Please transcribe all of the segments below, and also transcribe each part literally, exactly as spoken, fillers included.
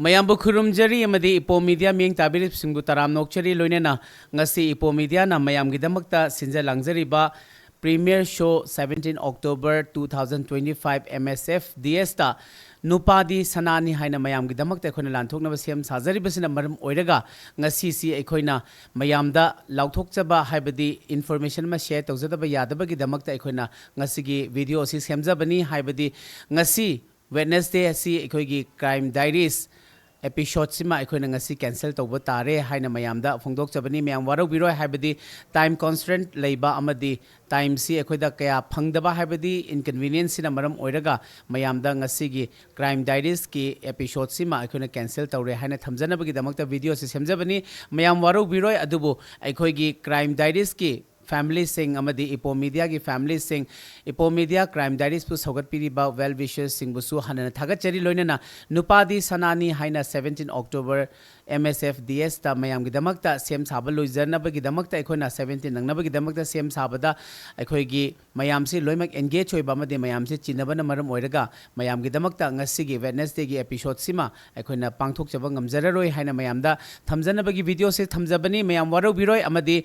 ꯃꯌꯥꯝꯕꯨ ꯈꯨꯔꯨꯝꯖꯔꯤ ꯑꯃꯗꯤ ꯏꯄꯣ ꯃꯤꯗꯤꯌꯥ ꯃꯤꯠꯌꯦꯡ ꯇꯥꯕꯤꯔꯤꯕꯁꯤꯡꯕꯨ ꯇꯔꯥꯝꯅ ꯑꯣꯛꯆꯔꯤ꯫ ꯂꯣꯏꯅꯅ ꯉꯁꯤ ꯏꯄꯣ ꯃꯤꯗꯤꯌꯥꯅ ꯃꯌꯥꯝꯒꯤꯗꯃꯛꯇ ꯁꯤꯟꯖ ꯂꯥꯡꯖꯔꯤꯕ premiere show, seventeen October two thousand twenty-five M S F D S ꯇ ꯅꯨꯄꯥꯗꯤ ꯁꯅꯥꯅꯤ ꯍꯥꯏꯅ ꯃꯌꯥꯝꯒꯤꯗꯃꯛꯇ ꯑꯩꯈꯣꯏꯅ ꯂꯥꯟꯊꯣꯛꯅꯕ ꯁꯦꯝ ꯁꯥꯖꯔꯤꯕꯁꯤꯅ ꯃꯔꯝ ꯑꯣꯏꯔꯒ, ꯉꯁꯤꯁꯤ ꯑꯩꯈꯣꯏꯅ ꯃꯌꯥꯝꯗ ꯂꯥꯎꯊꯣꯛꯆꯕ, ꯍꯥꯏꯕꯗꯤ information ꯑꯃ share ꯇꯧꯖꯗꯕ ꯌꯥꯗꯕꯒꯤꯗꯃꯛꯇ ꯑꯩꯈꯣꯏꯅ ꯉꯁꯤꯒꯤ video ꯑꯁꯤ ꯁꯦꯝꯖꯕꯅꯤ꯫ ꯍꯥꯏꯕꯗꯤ ꯉꯁꯤ Wednesday ꯑꯁꯤ ꯑꯩꯈꯣꯏꯒꯤ Crime Diaries episode ꯁꯤꯃ ꯑꯩꯈꯣꯏꯅ ꯉꯁꯤ cancel ꯇꯧꯕ ꯇꯥꯔꯦ ꯍꯥꯏꯅ ꯃꯌꯥꯝꯗ ꯐꯣꯡꯗꯣꯛꯆꯕꯅꯤ꯫ ꯃꯌꯥꯝ ꯋꯥꯔꯧꯕꯤꯔꯣꯏ, ꯍꯥꯏꯕꯗꯤ time constraint ꯂꯩꯕ ꯑꯃꯗꯤ time ꯁꯤ ꯑꯩꯈꯣꯏꯗ ꯀꯌꯥ ꯐꯪꯗꯕ, ꯍꯥꯏꯕꯗꯤ inconvenience ꯁꯤꯅ ꯃꯔꯝ ꯑꯣꯏꯔꯒ ꯃꯌꯥꯝꯗ ꯉꯁꯤꯒꯤ Crime Diaries ꯀꯤ episode ꯁꯤꯃ ꯑꯩꯈꯣꯏꯅ cancel ꯇꯧꯔꯦ ꯍꯥꯏꯅ ꯊꯝꯖꯅꯕꯒꯤꯗꯃꯛꯇ video ꯁꯤ ꯁꯦꯝꯖꯕꯅꯤ꯫ ꯃꯌꯥꯝ ꯋꯥꯔꯧꯕꯤꯔꯣꯏ, ꯑꯗꯨꯕꯨ ꯑꯩꯈꯣꯏꯒꯤ Crime Diaries ꯀꯤ family ꯁꯤꯡ ꯑꯃꯗꯤ ꯏꯄꯣ ꯃꯤꯗꯤꯌꯥꯒꯤ family ꯁꯤꯡ, ꯏꯄꯣ ꯃꯤꯗꯤꯌꯥ Crime Diaries ꯄꯨ ꯁꯧꯒꯠꯄꯤꯔꯤꯕ well wisher ꯁꯤꯡꯕꯨꯁꯨ ꯍꯟꯅ ꯊꯥꯒꯠꯆꯔꯤ꯫ ꯂꯣꯏꯅꯅ ꯅꯨꯄꯥꯗꯤ ꯁꯅꯥꯅꯤ ꯍꯥꯏꯅ seventeen October M S F D S ꯇ ꯃꯌꯥꯝꯒꯤꯗꯃꯛꯇ ꯁꯦꯝ ꯁꯥꯕ ꯂꯣꯏꯖꯅꯕꯒꯤꯗꯃꯛꯇ, ꯑꯩꯈꯣꯏꯅ seventeen ꯅꯪꯅꯕꯒꯤꯗꯃꯛꯇ ꯁꯦꯝ ꯁꯥꯕꯗ ꯑꯩꯈꯣꯏꯒꯤ ꯃꯌꯥꯝꯁꯤ ꯂꯣꯏꯅꯃꯛ engage ꯑꯣꯏꯕ ꯑꯃꯗꯤ ꯃꯌꯥꯝꯁꯤ ꯆꯤꯟꯅꯕꯅ ꯃꯔꯝ ꯑꯣꯏꯔꯒ ꯃꯌꯥꯝꯒꯤꯗꯃꯛꯇ ꯉꯁꯤꯒꯤ Wednesday ꯒꯤ episode ꯁꯤꯃ ꯑꯩꯈꯣꯏꯅ ꯄꯥꯡꯊꯣꯛꯆꯕ ꯉꯝꯖꯔꯔꯣꯏ ꯍꯥꯏꯅ ꯃꯌꯥꯝꯗ ꯊꯝꯖꯅꯕꯒꯤ video ꯁꯤ ꯊꯝꯖꯕꯅꯤ꯫ ꯃꯌꯥꯝ ꯋꯥꯔꯧꯕꯤꯔꯣꯏ, ꯑꯃꯗꯤ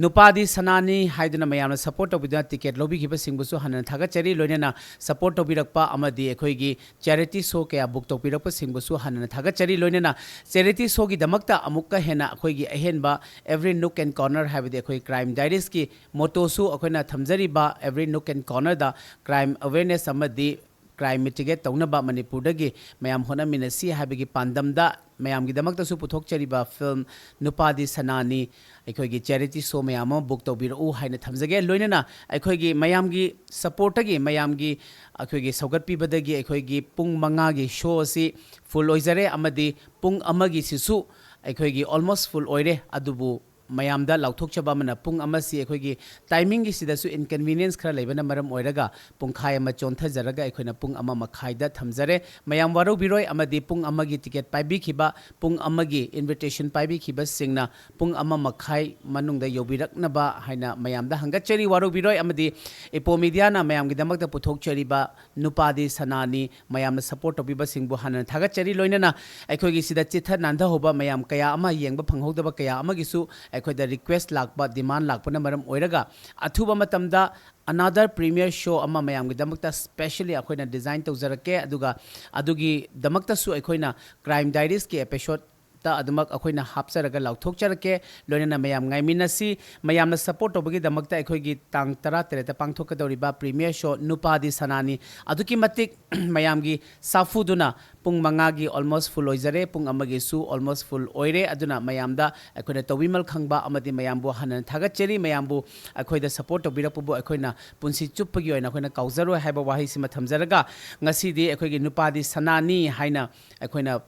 ꯅꯨꯄꯥꯗꯤ ꯁꯅꯥꯅꯤ ꯍꯥꯏꯗꯨꯅ ꯃꯌꯥꯝꯅ support ꯇꯧꯕꯤꯗꯨꯅ ticket ꯂꯧꯕꯤꯈꯤꯕꯁꯤꯡꯕꯨꯁꯨ ꯍꯟꯅ ꯊꯥꯒꯠꯆꯔꯤ꯫ ꯂꯣꯏꯅꯅ support ꯇꯧꯕꯤꯔꯛꯄ ꯑꯃꯗꯤ ꯑꯩꯈꯣꯏꯒꯤ charity show ꯀꯌꯥ book ꯇꯧꯕꯤꯔꯛꯄꯁꯤꯡꯕꯨꯁꯨ ꯍꯟꯅ ꯊꯥꯒꯠꯆꯔꯤ꯫ ꯂꯣꯏꯅꯅ charity show ꯒꯤꯗꯃꯛꯇ ꯑꯃꯨꯛꯀ ꯍꯦꯟꯅ ꯑꯩꯈꯣꯏꯒꯤ ꯑꯍꯦꯟꯕ Every Nook and Corner, ꯍꯥꯏꯕꯗꯤ ꯑꯩꯈꯣꯏ Crime Diaries ꯀꯤ motto ꯁꯨ ꯑꯩꯈꯣꯏꯅ ꯊꯝꯖꯔꯤꯕ Every Nook and Corner the crime awareness ꯑꯃꯗꯤ crime mitigate ꯇꯧꯅꯕ ꯃꯅꯤꯄꯨꯔꯗꯒꯤ ꯃꯌꯥꯝ ꯍꯣꯠꯅꯃꯤꯟꯅꯁꯤ ꯍꯥꯏꯕꯒꯤ ꯄꯥꯟꯗꯝꯗ ꯃꯌꯥꯝꯒꯤꯗꯃꯛꯇꯁꯨ ꯄꯨꯊꯣꯛꯆꯔꯤꯕ film ꯅꯨꯄꯥꯗꯤ ꯁꯅꯥꯅꯤ ꯑꯩꯈꯣꯏꯒꯤ charity show ꯃꯌꯥꯝ ꯑꯃ book ꯇꯧꯕꯤꯔꯛꯎ ꯍꯥꯏꯅ ꯊꯝꯖꯒꯦ꯫ ꯂꯣꯏꯅꯅ ꯑꯩꯈꯣꯏꯒꯤ ꯃꯌꯥꯝꯒꯤ support ꯇꯒꯤ, ꯃꯌꯥꯝꯒꯤ ꯑꯩꯈꯣꯏꯒꯤ ꯁꯧꯒꯠꯄꯤꯕꯗꯒꯤ ꯑꯩꯈꯣꯏꯒꯤ ꯄꯨꯡ ꯃꯉꯥꯒꯤ show ꯑꯁꯤ full ꯑꯣꯏꯖꯔꯦ, ꯑꯃꯗꯤ ꯄꯨꯡ ꯑꯃꯒꯤꯁꯤꯁꯨ ꯑꯩꯈꯣꯏꯒꯤ almost full ꯑꯣꯏꯔꯦ꯫ ꯑꯗꯨꯕꯨ ꯃꯌꯥꯝꯗ ꯂꯥꯎꯊꯣꯛꯆꯕ ꯑꯃꯅ, ꯄꯨꯡ ꯑꯃꯁꯤ ꯑꯩꯈꯣꯏꯒꯤ timingꯒꯤꯁꯤꯗꯁꯨ inconvenience ꯈꯔ ꯂꯩꯕꯅ ꯃꯔꯝ ꯑꯣꯏꯔꯒ ꯄꯨꯡꯈꯥꯏ ꯑꯃ ꯆꯣꯟꯊꯖꯔꯒ ꯑꯩꯈꯣꯏꯅ ꯄꯨꯡ ꯑꯃ ꯃꯈꯥꯏꯗ ꯊꯝꯖꯔꯦ꯫ ꯃꯌꯥꯝ ꯋꯥꯔꯧꯕꯤꯔꯣꯏ, ꯑꯃꯗꯤ ꯄꯨꯡ ꯑꯃꯒꯤ ticket ꯄꯥꯏꯕꯤꯈꯤꯕ, ꯄꯨꯡ ꯑꯃꯒꯤ invitation ꯄꯥꯏꯕꯤꯈꯤꯕꯁꯤꯡꯅ ꯄꯨꯡ ꯑꯃ ꯃꯈꯥꯏ ꯃꯅꯨꯡꯗ ꯌꯧꯕꯤꯔꯛꯅꯕ ꯍꯥꯏꯅ ꯃꯌꯥꯝꯗ ꯍꯪꯒꯠꯆꯔꯤ꯫ ꯋꯥꯔꯧꯕꯤꯔꯣꯏ, ꯑꯃꯗꯤ ꯏꯄꯣ ꯃꯤꯗꯤꯌꯥꯅ ꯃꯌꯥꯝꯒꯤꯗꯃꯛꯇ ꯄꯨꯊꯣꯛꯆꯔꯤꯕ ꯅꯨꯄꯥꯗꯤ ꯁꯅꯥꯅꯤ ꯃꯌꯥꯝꯅ support ꯇꯧꯕꯤꯕꯁꯤꯡꯕꯨ ꯍꯥꯟꯅ ꯊꯥꯒꯠꯆꯔꯤ꯫ ꯂꯣꯏꯅꯅ ꯑꯩꯈꯣꯏꯒꯤ ꯁꯤꯗ ꯆꯤꯊ ꯅꯥꯟꯊꯍꯧꯕ ꯃꯌꯥꯝ ꯀꯌꯥ ꯑꯃ, ꯌꯦꯡꯕ ꯐꯪꯍꯧꯗꯕ ꯀꯌꯥ ꯑꯃꯒꯤꯁꯨ ꯑꯩꯈꯣꯏꯗ request ꯂꯥꯛꯄ, demand ꯂꯥꯛꯄꯅ ꯃꯔꯝ ꯑꯣꯏꯔꯒ ꯑꯊꯨꯕ ꯃꯇꯝꯗ another premiere show ꯑꯃ ꯃꯌꯥꯝꯒꯤꯗꯃꯛꯇ specially ꯑꯩꯈꯣꯏꯅ design ꯇꯧꯖꯔꯛꯀꯦ꯫ ꯑꯗꯨꯒ ꯑꯗꯨꯒꯤꯗꯃꯛꯇꯁꯨ ꯑꯩꯈꯣꯏꯅ Crime Diariesꯀꯤ episode ꯇ ꯑꯗꯨꯃꯛ ꯑꯩꯈꯣꯏꯅ ꯍꯥꯞꯆꯔꯒ ꯂꯥꯎꯊꯣꯛꯆꯔꯛꯀꯦ꯫ ꯂꯣꯏꯅꯅ ꯃꯌꯥꯝ ꯉꯥꯏꯃꯤꯟꯅꯁꯤ꯫ ꯃꯌꯥꯝꯅ support ꯇꯧꯕꯒꯤꯗꯃꯛꯇ ꯑꯩꯈꯣꯏꯒꯤ ꯇꯥꯡ ꯇꯔꯥ ꯇꯔꯦꯠꯇ ꯄꯥꯡꯊꯣꯛꯀꯗꯧꯔꯤꯕ premiere show ꯅꯨꯄꯥꯗꯤ ꯁꯅꯥꯅꯤ ꯑꯗꯨꯛꯀꯤ ꯃꯇꯤꯛ ꯃꯌꯥꯝꯒꯤ ꯁꯥꯐꯨꯗꯨꯅ ꯄꯨꯡ ꯃꯉꯥꯒꯤ almost full ꯑꯣꯏꯖꯔꯦ, ꯄꯨꯡ ꯑꯃꯒꯤꯁꯨ almost full ꯑꯣꯏꯔꯦ꯫ ꯑꯗꯨꯅ ꯃꯌꯥꯝꯗ ꯑꯩꯈꯣꯏꯅ ꯇꯧꯕꯤꯃꯜ ꯈꯪꯕ ꯑꯃꯗꯤ ꯃꯌꯥꯝꯕꯨ ꯍꯟꯅ ꯊꯥꯒꯠꯆꯔꯤ꯫ ꯃꯌꯥꯝꯕꯨ ꯑꯩꯈꯣꯏꯗ support ꯇꯧꯕꯤꯔꯛꯄꯕꯨ ꯑꯩꯈꯣꯏꯅ ꯄꯨꯟꯁꯤ ꯆꯨꯞꯄꯒꯤ ꯑꯣꯏꯅ ꯑꯩꯈꯣꯏꯅ ꯀꯥꯎꯖꯔꯣꯏ ꯍꯥꯏꯕ ꯋꯥꯍꯩꯁꯤꯃ ꯊꯝꯖꯔꯒ, ꯉꯁꯤꯗꯤ ꯑꯩꯈꯣꯏꯒꯤ ꯅꯨꯄꯥꯗꯤ ꯁꯅꯥꯅꯤ ꯍꯥꯏꯅ ꯑꯩꯈꯣꯏꯅ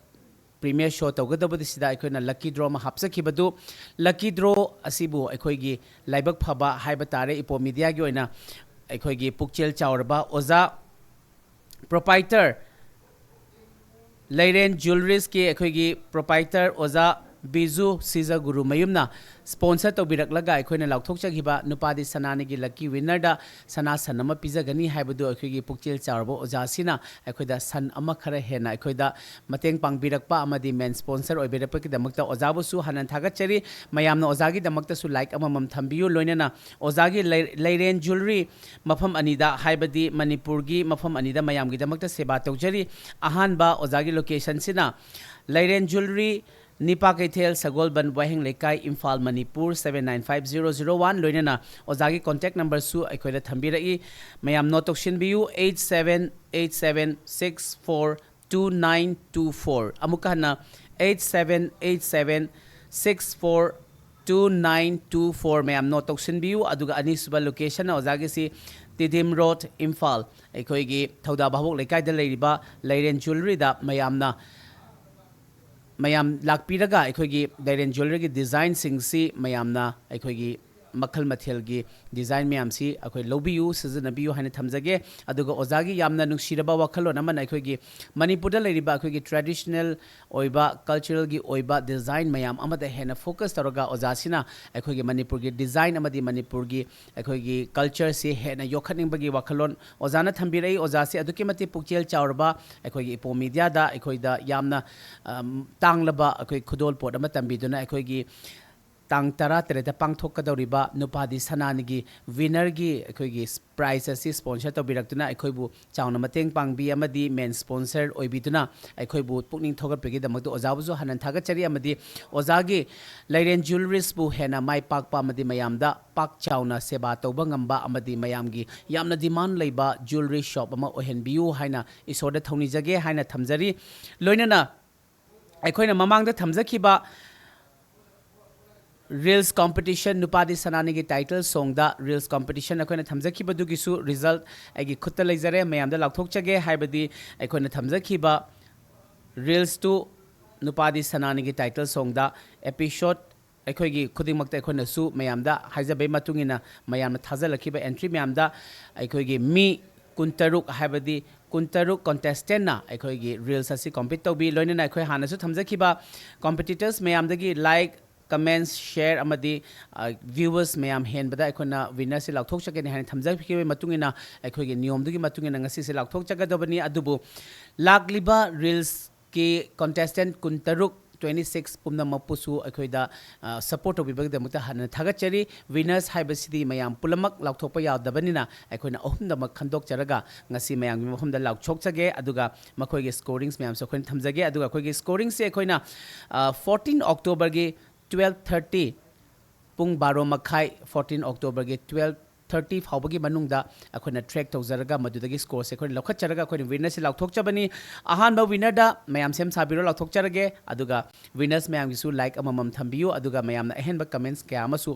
premiere show ꯇꯧꯒꯗꯕꯗ ꯁꯤꯗ ꯑꯩꯈꯣꯏꯅ lucky draw ꯑꯃ ꯍꯥꯞꯆꯈꯤꯕꯗꯨ, lucky draw ꯑꯁꯤꯕꯨ ꯑꯩꯈꯣꯏꯒꯤ ꯂꯥꯏꯕꯛ ꯐꯕ ꯍꯥꯏꯕ ꯇꯥꯔꯦ, ꯏꯄꯣ ꯃꯤꯗꯤꯌꯥꯒꯤ ꯑꯣꯏꯅ ꯑꯩꯈꯣꯏꯒꯤ ꯄꯨꯛꯆꯦꯜ ꯆꯥꯎꯔꯕ ꯑꯣꯖꯥ proprietor ꯂꯩꯔꯦꯟ Jewelleries ꯀꯤ ꯑꯩꯈꯣꯏꯒꯤ proprietor ꯑꯣꯖꯥ ꯕꯤꯖꯨ ꯁꯤꯖꯒꯨꯔꯨ ꯃꯌꯨꯝꯅ sponsor ꯇꯧꯕꯤꯔꯛꯂꯒ ꯑꯩꯈꯣꯏꯅ ꯂꯥꯎꯊꯣꯛꯆꯈꯤꯕ ꯅꯨꯄꯥꯗꯤ ꯁꯅꯥꯅꯤꯒꯤ lucky winner ꯗ ꯁꯅꯥ ꯁꯟ ꯑꯃ ꯄꯤꯖꯒꯅꯤ ꯍꯥꯏꯕꯗꯨ ꯑꯩꯈꯣꯏꯒꯤ ꯄꯨꯛꯆꯦꯜ ꯆꯥꯎꯔꯕ ꯑꯣꯖꯥꯁꯤꯅ ꯑꯩꯈꯣꯏꯗ ꯁꯟ ꯑꯃ ꯈꯔ ꯍꯦꯟꯅ ꯑꯩꯈꯣꯏꯗ ꯃꯇꯦꯡ ꯄꯥꯡꯕꯤꯔꯛꯄ ꯑꯃꯗꯤ main sponsor ꯑꯣꯏꯕꯤꯔꯛꯄꯒꯤꯗꯃꯛꯇ ꯑꯣꯖꯥꯕꯨꯁꯨ ꯍꯟꯅ ꯊꯥꯒꯠꯆꯔꯤ꯫ ꯃꯌꯥꯝꯅ ꯑꯣꯖꯥꯒꯤꯗꯃꯛꯇꯁꯨ like ꯑꯃꯃꯝ ꯊꯝꯕꯤꯌꯨ꯫ ꯂꯣꯏꯅꯅ ꯑꯣꯖꯥꯒꯤ ꯂꯩ-, ꯂꯩꯔꯦꯟ Jewellery ꯃꯐꯝ ꯑꯅꯤꯗ, ꯍꯥꯏꯕꯗꯤ ꯃꯅꯤꯄꯨꯔꯒꯤ ꯃꯐꯝ ꯑꯅꯤꯗ ꯃꯌꯥꯝꯒꯤꯗꯃꯛꯇ ꯁꯦꯕꯥ ꯇꯧꯖꯔꯤ꯫ ꯑꯍꯥꯟꯕ ꯑꯣꯖꯥꯒꯤ location ꯁꯤꯅ ꯂꯩꯔꯦꯟ Jewellery, ꯅꯤꯄꯥ ꯀꯩꯊꯦꯜ, ꯁꯒꯣꯜꯕꯟ, ꯋꯥꯍꯦꯡ ꯂꯩꯀꯥꯏ, Imphal, Manipur seven nine five zero zero one꯫ ꯂꯣꯏꯅꯅ ꯑꯣꯖꯥꯒꯤ contact number ꯁꯨ ꯑꯩꯈꯣꯏꯗ ꯊꯝꯕꯤꯔꯛꯏ, ꯃꯌꯥꯝ note ꯇꯧꯁꯤꯟꯕꯤꯌꯨ, eight seven eight seven six four two nine two four꯫ ꯑꯃꯨꯛꯀ ꯍꯟꯅ, eight seven eight seven six four two nine two four꯫ ꯃꯌꯥꯝ note ꯇꯧꯁꯤꯟꯕꯤꯌꯨ꯫ ꯑꯗꯨꯒ ꯑꯅꯤꯁꯨꯕ location ꯅ ꯑꯣꯖꯥꯒꯤꯁꯤ ꯇꯤꯗꯤꯝ Road, ꯏꯝꯐꯥꯜ, ꯑꯩꯈꯣꯏꯒꯤ ꯊꯧꯗꯥ ꯚꯥꯕꯣꯛ ꯂꯩꯀꯥꯏꯗ ꯂꯩꯔꯤꯕ ꯂꯩꯔꯦꯟ Jewellery ꯗ ꯃꯌꯥꯝꯅ ꯃꯌꯥꯝ ꯂꯥꯛꯄꯤꯔꯒ ꯑꯩꯈꯣꯏꯒꯤ ꯂꯩꯔꯦꯟ ꯖ꯭ꯋꯦꯂꯔꯤꯒꯤ ꯗꯤꯖꯥꯏꯟꯁꯤꯡꯁꯤ ꯃꯌꯥꯝꯅ ꯑꯩꯈꯣꯏꯒꯤ ꯃꯈꯜ ꯃꯊꯦꯜꯒꯤ ꯗꯤꯖꯥꯏꯟ ꯃꯌꯥꯝꯁꯤ ꯑꯩꯈꯣꯏ ꯂꯧꯕꯤꯌꯨ, ꯁꯤꯖꯤꯟꯅꯕꯤꯌꯨ ꯍꯥꯏꯅ ꯊꯝꯖꯒꯦ꯫ ꯑꯗꯨꯒ ꯑꯣꯖꯥꯒꯤ ꯌꯥꯝꯅ ꯅꯨꯡꯁꯤꯔꯕ ꯋꯥꯈꯜꯂꯣꯟ ꯑꯃꯅ ꯑꯩꯈꯣꯏꯒꯤ ꯃꯅꯤꯄꯨꯔꯗ ꯂꯩꯔꯤꯕ ꯑꯩꯈꯣꯏꯒꯤ ꯇ꯭ꯔꯦꯗꯤꯁꯅꯦꯜ ꯑꯣꯏꯕ, ꯀꯜꯆꯔꯦꯜꯒꯤ ꯑꯣꯏꯕ ꯗꯤꯖꯥꯏꯟ ꯃꯌꯥꯝ ꯑꯃꯗ ꯍꯦꯟꯅ ꯐꯣꯀꯁ ꯇꯧꯔꯒ ꯑꯣꯖꯥꯁꯤꯅ ꯑꯩꯈꯣꯏꯒꯤ ꯃꯅꯤꯄꯨꯔꯒꯤ ꯗꯤꯖꯥꯏꯟ ꯑꯃꯗꯤ ꯃꯅꯤꯄꯨꯔꯒꯤ ꯑꯩꯈꯣꯏꯒꯤ ꯀꯜꯆꯔꯁꯤ ꯍꯦꯟꯅ ꯌꯣꯛꯈꯠꯅꯤꯡꯕꯒꯤ ꯋꯥꯈꯜꯂꯣꯟ ꯑꯣꯖꯥꯅ ꯊꯝꯕꯤꯔꯛꯏ꯫ ꯑꯣꯖꯥꯁꯤ ꯑꯗꯨꯛꯀꯤ ꯃꯇꯤꯛ ꯄꯨꯛꯆꯦꯜ ꯆꯥꯎꯔꯕ, ꯑꯩꯈꯣꯏꯒꯤ ꯏꯄꯣ ꯃꯤꯗꯤꯌꯥꯗ ꯑꯩꯈꯣꯏꯗ ꯌꯥꯝꯅ, ꯑꯝ, ꯇꯥꯡꯂꯕ ꯑꯩꯈꯣꯏ ꯈꯨꯗꯣꯜꯄꯣꯠ ꯑꯃ ꯇꯝꯕꯤꯗꯨꯅ ꯑꯩꯈꯣꯏꯒꯤ ꯇꯥꯡ ꯇꯔꯥ ꯇꯔꯦꯠꯇ ꯄꯥꯡꯊꯣꯛꯀꯗꯧꯔꯤꯕ ꯅꯨꯄꯥꯗꯤ ꯁꯅꯥꯅꯤꯒꯤ ꯋꯤꯅꯔꯒꯤ ꯑꯩꯈꯣꯏꯒꯤ ꯄ꯭ꯔꯥꯏꯖ ꯑꯁꯤ ꯁ꯭ꯄꯣꯟꯁꯔ ꯇꯧꯕꯤꯔꯛꯇꯨꯅ ꯑꯩꯈꯣꯏꯕꯨ ꯆꯥꯎꯅ ꯃꯇꯦꯡ ꯄꯥꯡꯕꯤ ꯑꯃꯗꯤ ꯃꯦꯟ ꯁ꯭ꯄꯣꯟꯁꯔ ꯑꯣꯏꯕꯤꯗꯨꯅ ꯑꯩꯈꯣꯏꯕꯨ ꯄꯨꯛꯅꯤꯡ ꯊꯧꯒꯠꯄꯤꯒꯤꯗꯃꯛꯇ ꯑꯣꯖꯥꯕꯨꯁꯨ ꯍꯟꯅ ꯊꯥꯒꯠꯆꯔꯤ꯫ ꯑꯃꯗꯤ ꯑꯣꯖꯥꯒꯤ ꯂꯩꯔꯦꯟ ꯖ꯭ꯋꯦꯂꯔꯤꯁꯄꯨ ꯍꯦꯟꯅ ꯃꯥꯏ ꯄꯥꯛꯄ ꯑꯃꯗꯤ ꯃꯌꯥꯝꯗ ꯄꯥꯛ ꯆꯥꯎꯅ ꯁꯦꯕꯥ ꯇꯧꯕ ꯉꯝꯕ ꯑꯃꯗꯤ ꯃꯌꯥꯝꯒꯤ ꯌꯥꯝꯅ ꯗꯤꯃꯥꯟ ꯂꯩꯕ ꯖ꯭ꯋꯦꯂꯔꯤ ꯁꯣꯞ ꯑꯃ ꯑꯣꯏꯍꯟꯕꯤꯌꯨ ꯍꯥꯏꯅ ꯏꯁꯣꯔꯗ ꯊꯧꯅꯤꯖꯒꯦ ꯍꯥꯏꯅ ꯊꯝꯖꯔꯤ꯫ ꯂꯣꯏꯅꯅ ꯑꯩꯈꯣꯏꯅ ꯃꯃꯥꯡꯗ ꯊꯝꯖꯈꯤꯕ ꯔꯤꯜꯁ ꯀꯣꯝꯄꯤꯇꯤꯁꯟ, ꯅꯨꯄꯥꯗꯤ ꯁꯅꯥꯅꯤꯒꯤ ꯇꯥꯏꯇꯜ ꯁꯣꯡꯗ ꯔꯤꯜꯁ ꯀꯣꯝꯄꯤꯇꯤꯁꯟ ꯑꯩꯈꯣꯏꯅ ꯊꯝꯖꯈꯤꯕꯗꯨꯒꯤꯁꯨ ꯔꯤꯖꯜꯠ ꯑꯩꯒꯤ ꯈꯨꯠꯇ ꯂꯩꯖꯔꯦ꯫ ꯃꯌꯥꯝꯗ ꯂꯥꯎꯊꯣꯛꯆꯒꯦ ꯍꯥꯏꯕꯗꯤ ꯑꯩꯈꯣꯏꯅ ꯊꯝꯖꯈꯤꯕ ꯔꯤꯜꯁꯇꯨ ꯅꯨꯄꯥꯗꯤ ꯁꯅꯥꯅꯤꯒꯤ ꯇꯥꯏꯇꯜ ꯁꯣꯡꯗ ꯑꯦꯄꯤꯁꯣꯠ ꯑꯩꯈꯣꯏꯒꯤ ꯈꯨꯗꯤꯡꯃꯛꯇ ꯑꯩꯈꯣꯏꯅꯁꯨ ꯃꯌꯥꯝꯗ ꯍꯥꯏꯖꯕꯩ ꯃꯇꯨꯡ ꯏꯟꯅ ꯃꯌꯥꯝꯅ ꯊꯥꯖꯜꯂꯛꯈꯤꯕ ꯑꯦꯟꯇ꯭ꯔꯤ ꯃꯌꯥꯝꯗ ꯑꯩꯈꯣꯏꯒꯤ ꯃꯤ ꯀꯨꯟꯇꯔꯨꯛ, ꯍꯥꯏꯕꯗꯤ ꯀꯨꯟꯇꯔꯨꯛ ꯀꯣꯟꯇꯦꯁꯇꯦꯟꯠꯅ ꯑꯩꯈꯣꯏꯒꯤ ꯔꯤꯜꯁ ꯑꯁꯤ ꯀꯣꯝꯄꯤꯠ ꯇꯧꯕꯤ꯫ ꯂꯣꯏꯅꯅ ꯑꯩꯈꯣꯏ ꯍꯥꯟꯅꯁꯨ ꯊꯝꯖꯈꯤꯕ ꯀꯣꯝꯄꯤꯇꯤꯇꯔꯁ ꯃꯌꯥꯝꯗꯒꯤ ꯂꯥꯏꯛ, ꯀꯃꯦꯟꯠꯁ, ꯁꯤꯌꯔ ꯑꯃꯗꯤ, ꯑ, ꯚ꯭ꯌꯨꯋꯔꯁ ꯃꯌꯥꯝ ꯍꯦꯟꯕꯗ ꯑꯩꯈꯣꯏꯅ ꯋꯤꯟꯅꯔꯁꯤ ꯂꯥꯎꯊꯣꯛꯆꯒꯅꯤ ꯍꯥꯏꯅ ꯊꯝꯖꯈꯤꯕꯒꯤ ꯃꯇꯨꯡ ꯏꯟꯅ, ꯑꯩꯈꯣꯏꯒꯤ ꯅꯤꯌꯣꯝꯗꯨꯒꯤ ꯃꯇꯨꯡ ꯏꯟꯅ ꯉꯁꯤꯁꯦ ꯂꯥꯎꯊꯣꯛꯆꯒꯗꯕꯅꯤ꯫ ꯑꯗꯨꯕꯨ ꯂꯥꯛꯂꯤꯕ ꯔꯤꯜꯁꯀꯤ ꯀꯣꯟꯇꯦꯁꯇꯦꯟꯠ ꯀꯨꯟꯇꯔꯨꯛ, twenty six ꯄꯨꯝꯅꯃꯛꯄꯨꯁꯨ ꯑꯩꯈꯣꯏꯗ, ꯑ, ꯁꯄꯣꯔꯠ ꯇꯧꯕꯤꯕꯒꯤꯗꯃꯛꯇ ꯍꯥꯟꯅ ꯊꯥꯒꯠꯆꯔꯤ꯫ ꯋꯤꯟꯅꯔꯁ ꯍꯥꯏꯕꯁꯤꯗꯤ ꯃꯌꯥꯝ ꯄꯨꯝꯅꯃꯛ ꯂꯥꯎꯊꯣꯛꯄ ꯌꯥꯗꯕꯅꯤꯅ ꯑꯩꯈꯣꯏꯅ ꯑꯍꯨꯝꯗꯃꯛ ꯈꯟꯗꯣꯛꯆꯔꯒ ꯉꯁꯤ ꯃꯌꯥꯝꯒꯤ ꯃꯐꯝꯗ ꯂꯥꯎꯊꯣꯛꯆꯒꯦ꯫ ꯑꯗꯨꯒ ꯃꯈꯣꯏꯒꯤ ꯁ꯭ꯀꯣꯔꯤꯡꯁ ꯃꯌꯥꯝꯁꯨ ꯑꯩꯈꯣꯏꯅ ꯊꯝꯖꯒꯦ꯫ ꯑꯗꯨꯒ ꯑꯩꯈꯣꯏꯒꯤ ꯁ꯭ꯀꯣꯔꯤꯡꯁꯦ ꯑꯩꯈꯣꯏꯅ, ꯑ, fourteen Octoberꯒꯤ twelve thirty, ꯄꯨꯡ ꯕꯥꯔꯣ ꯃꯈꯥꯏ, fourteen Octoberꯒꯤ twelve thirty ꯐꯥꯎꯕꯒꯤ ꯃꯅꯨꯡꯗ ꯑꯩꯈꯣꯏꯅ ꯇ꯭ꯔꯦꯛ ꯇꯧꯖꯔꯒ ꯃꯗꯨꯗꯒꯤ ꯁ꯭ꯀꯣꯔꯁꯦ ꯑꯩꯈꯣꯏꯅ ꯂꯧꯈꯠꯆꯔꯒ ꯑꯩꯈꯣꯏꯅ ꯋꯤꯟꯅꯔꯁꯦ ꯂꯥꯎꯊꯣꯛꯆꯕꯅꯤ꯫ ꯑꯍꯥꯟꯕ ꯋꯤꯟꯅꯔꯗ ꯃꯌꯥꯝ ꯁꯦꯝ ꯁꯥꯕꯤꯔꯣ, ꯂꯥꯎꯊꯣꯛꯆꯔꯒꯦ꯫ ꯑꯗꯨꯒ ꯋꯤꯟꯅꯔꯁ ꯃꯌꯥꯝꯒꯤꯁꯨ ꯂꯥꯏꯛ ꯑꯃꯃꯝ ꯊꯝꯕꯤꯌꯨ꯫ ꯑꯗꯨꯒ ꯃꯌꯥꯝꯅ ꯑꯍꯦꯟꯕ ꯀꯃꯦꯟꯠꯁ ꯀꯌꯥ ꯑꯃꯁꯨ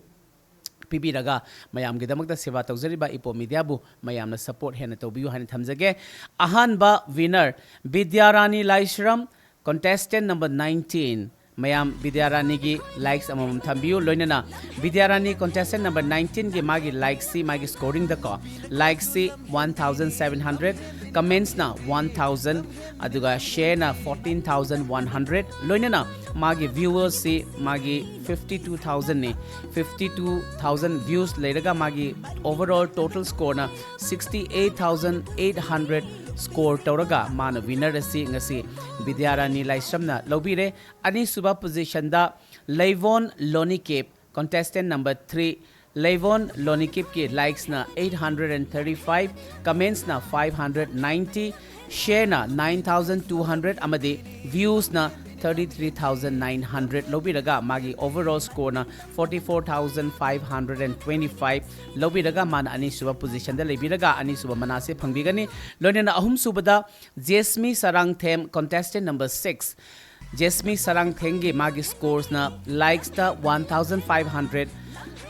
ꯄꯤꯕꯤꯔꯒ ꯃꯌꯥꯝꯒꯤꯗꯃꯛꯇ ꯁꯦꯕꯥ ꯇꯧꯖꯔꯤꯕ ꯏꯄꯣ ꯃꯤꯗꯤꯌꯥꯕꯨ ꯃꯌꯥꯝꯅ ꯁꯄꯣꯔꯠ ꯍꯦꯟꯅ ꯇꯧꯕꯤꯌꯨ ꯍꯥꯏꯅ ꯊꯝꯖꯒꯦ꯫ ꯑꯍꯥꯟꯕ ꯋꯤꯟꯅꯔ ꯕꯤꯗ꯭ꯌꯥꯔꯥꯅꯤ ꯂꯥꯏꯁ꯭ꯔꯝ, Contestant number nineteen, ꯃꯌꯥꯝ ꯕꯤꯗ꯭ꯌꯥꯔꯥꯅꯤꯒꯤ likes ꯑꯃꯃꯝ ꯊꯝꯕꯤꯌꯨ꯫ ꯂꯣꯏꯅꯅ ꯕꯤꯗ꯭ꯌꯥꯔꯥꯅꯤ contestant number nineteenꯒꯤ ꯃꯥꯒꯤ likesꯁꯤ, ꯃꯥꯒꯤ scoringꯗꯀꯣ, likesꯁꯤ one thousand seven hundred, commentsꯅ one thousand, ꯑꯗꯨꯒ shareꯅ fourteen thousand one hundred, ꯂꯣꯏꯅꯅ ꯃꯥꯒꯤ viewersꯁꯤ ꯃꯥꯒꯤ fifty two thousandꯅꯤ꯫ Fifty two thousand views ꯂꯩꯔꯒ ꯃꯥꯒꯤ overall total scoreꯅ sixty eight thousand eight hundred score ꯇꯧꯔꯒ ꯃꯥꯅ winner ꯑꯁꯤ ꯉꯁꯤ ꯕꯤꯗ꯭ꯌꯥꯔꯥꯅꯤ ꯂꯥꯏꯁ꯭ꯔꯝꯅ ꯂꯧꯕꯤꯔꯦ꯫ ꯑꯅꯤꯁꯨꯕ positionꯗ ꯂꯩꯕꯣꯟ ꯂꯣꯅꯤꯀꯦꯞ, contestant number three, ꯂꯩꯕꯣꯟ ꯂꯣꯅꯤꯀꯦꯞꯀꯤ likesꯅ eight hundred and thirty five, commentsꯅ five hundred ninety, shareꯅ nine thousand two hundred ꯑꯃꯗꯤ viewsꯅ thirty three thousand nine hundred ꯂꯧꯕꯤꯔꯒ ꯃꯥꯒꯤ overall scoreꯅ forty four thousand five hundred and twenty five ꯂꯧꯕꯤꯔꯒ ꯃꯥꯅ ꯑꯅꯤꯁꯨꯕ positionꯗ ꯂꯩꯕꯤꯔꯒ ꯑꯅꯤꯁꯨꯕ ꯃꯅꯥꯁꯦ ꯐꯪꯕꯤꯒꯅꯤ꯫ ꯂꯣꯏꯅꯅ ꯑꯍꯨꯝꯁꯨꯕꯗ Jesmi Sarangthem, contestant number six꯫ Jesmi ꯁꯔꯥꯡꯊꯦꯝꯒꯤ ꯃꯥꯒꯤ scoresꯅ likesꯇ one thousand five hundred,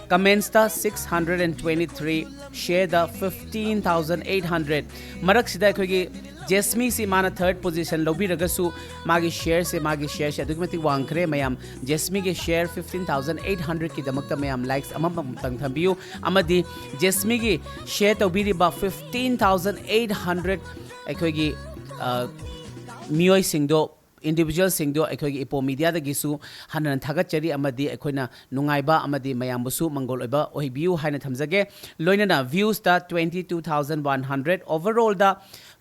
commentsꯇ six hundred and twenty three, shareꯗ fifteen thousand eight hundred꯫ ꯃꯔꯛꯁꯤꯗ ꯑꯩꯈꯣꯏꯒꯤ ꯖꯦꯁꯃꯤꯁꯤ ꯃꯥꯅ third position ꯂꯧꯕꯤꯔꯒꯁꯨ ꯃꯥꯒꯤ shareꯁꯦ, ꯃꯥꯒꯤ shareꯁꯦ ꯑꯗꯨꯛꯀꯤ ꯃꯇꯤꯛ ꯋꯥꯡꯈ꯭ꯔꯦ꯫ ꯃꯌꯥꯝ ꯖꯦꯁꯃꯤꯒꯤ share fifteen thousand eight hundredꯀꯤꯗꯃꯛꯇ ꯃꯌꯥꯝ likes ꯑꯃꯃꯝꯇꯪ ꯊꯝꯕꯤꯌꯨ꯫ ꯑꯃꯗꯤ ꯖꯦꯁꯃꯤꯒꯤ share ꯇꯧꯕꯤꯔꯤꯕ fifteen thousand eight hundred ꯑꯩꯈꯣꯏꯒꯤ, ꯑ, ꯃꯤꯑꯣꯏꯁꯤꯡꯗꯣ, individualꯁꯤꯡꯗꯣ ꯑꯩꯈꯣꯏꯒꯤ ꯏꯄꯣ ꯃꯤꯗꯤꯌꯥꯗꯒꯤꯁꯨ ꯍꯟꯅ ꯊꯥꯒꯠꯆꯔꯤ ꯑꯃꯗꯤ ꯑꯩꯈꯣꯏꯅ ꯅꯨꯡꯉꯥꯏꯕ ꯑꯃꯗꯤ ꯃꯌꯥꯝꯕꯨꯁꯨ ꯃꯪꯒꯣꯜ ꯑꯣꯏꯕ ꯑꯣꯏꯕꯤꯌꯨ ꯍꯥꯏꯅ ꯊꯝꯖꯒꯦ꯫ ꯂꯣꯏꯅꯅ viewsꯇ twenty two thousand one hundred, overallꯗ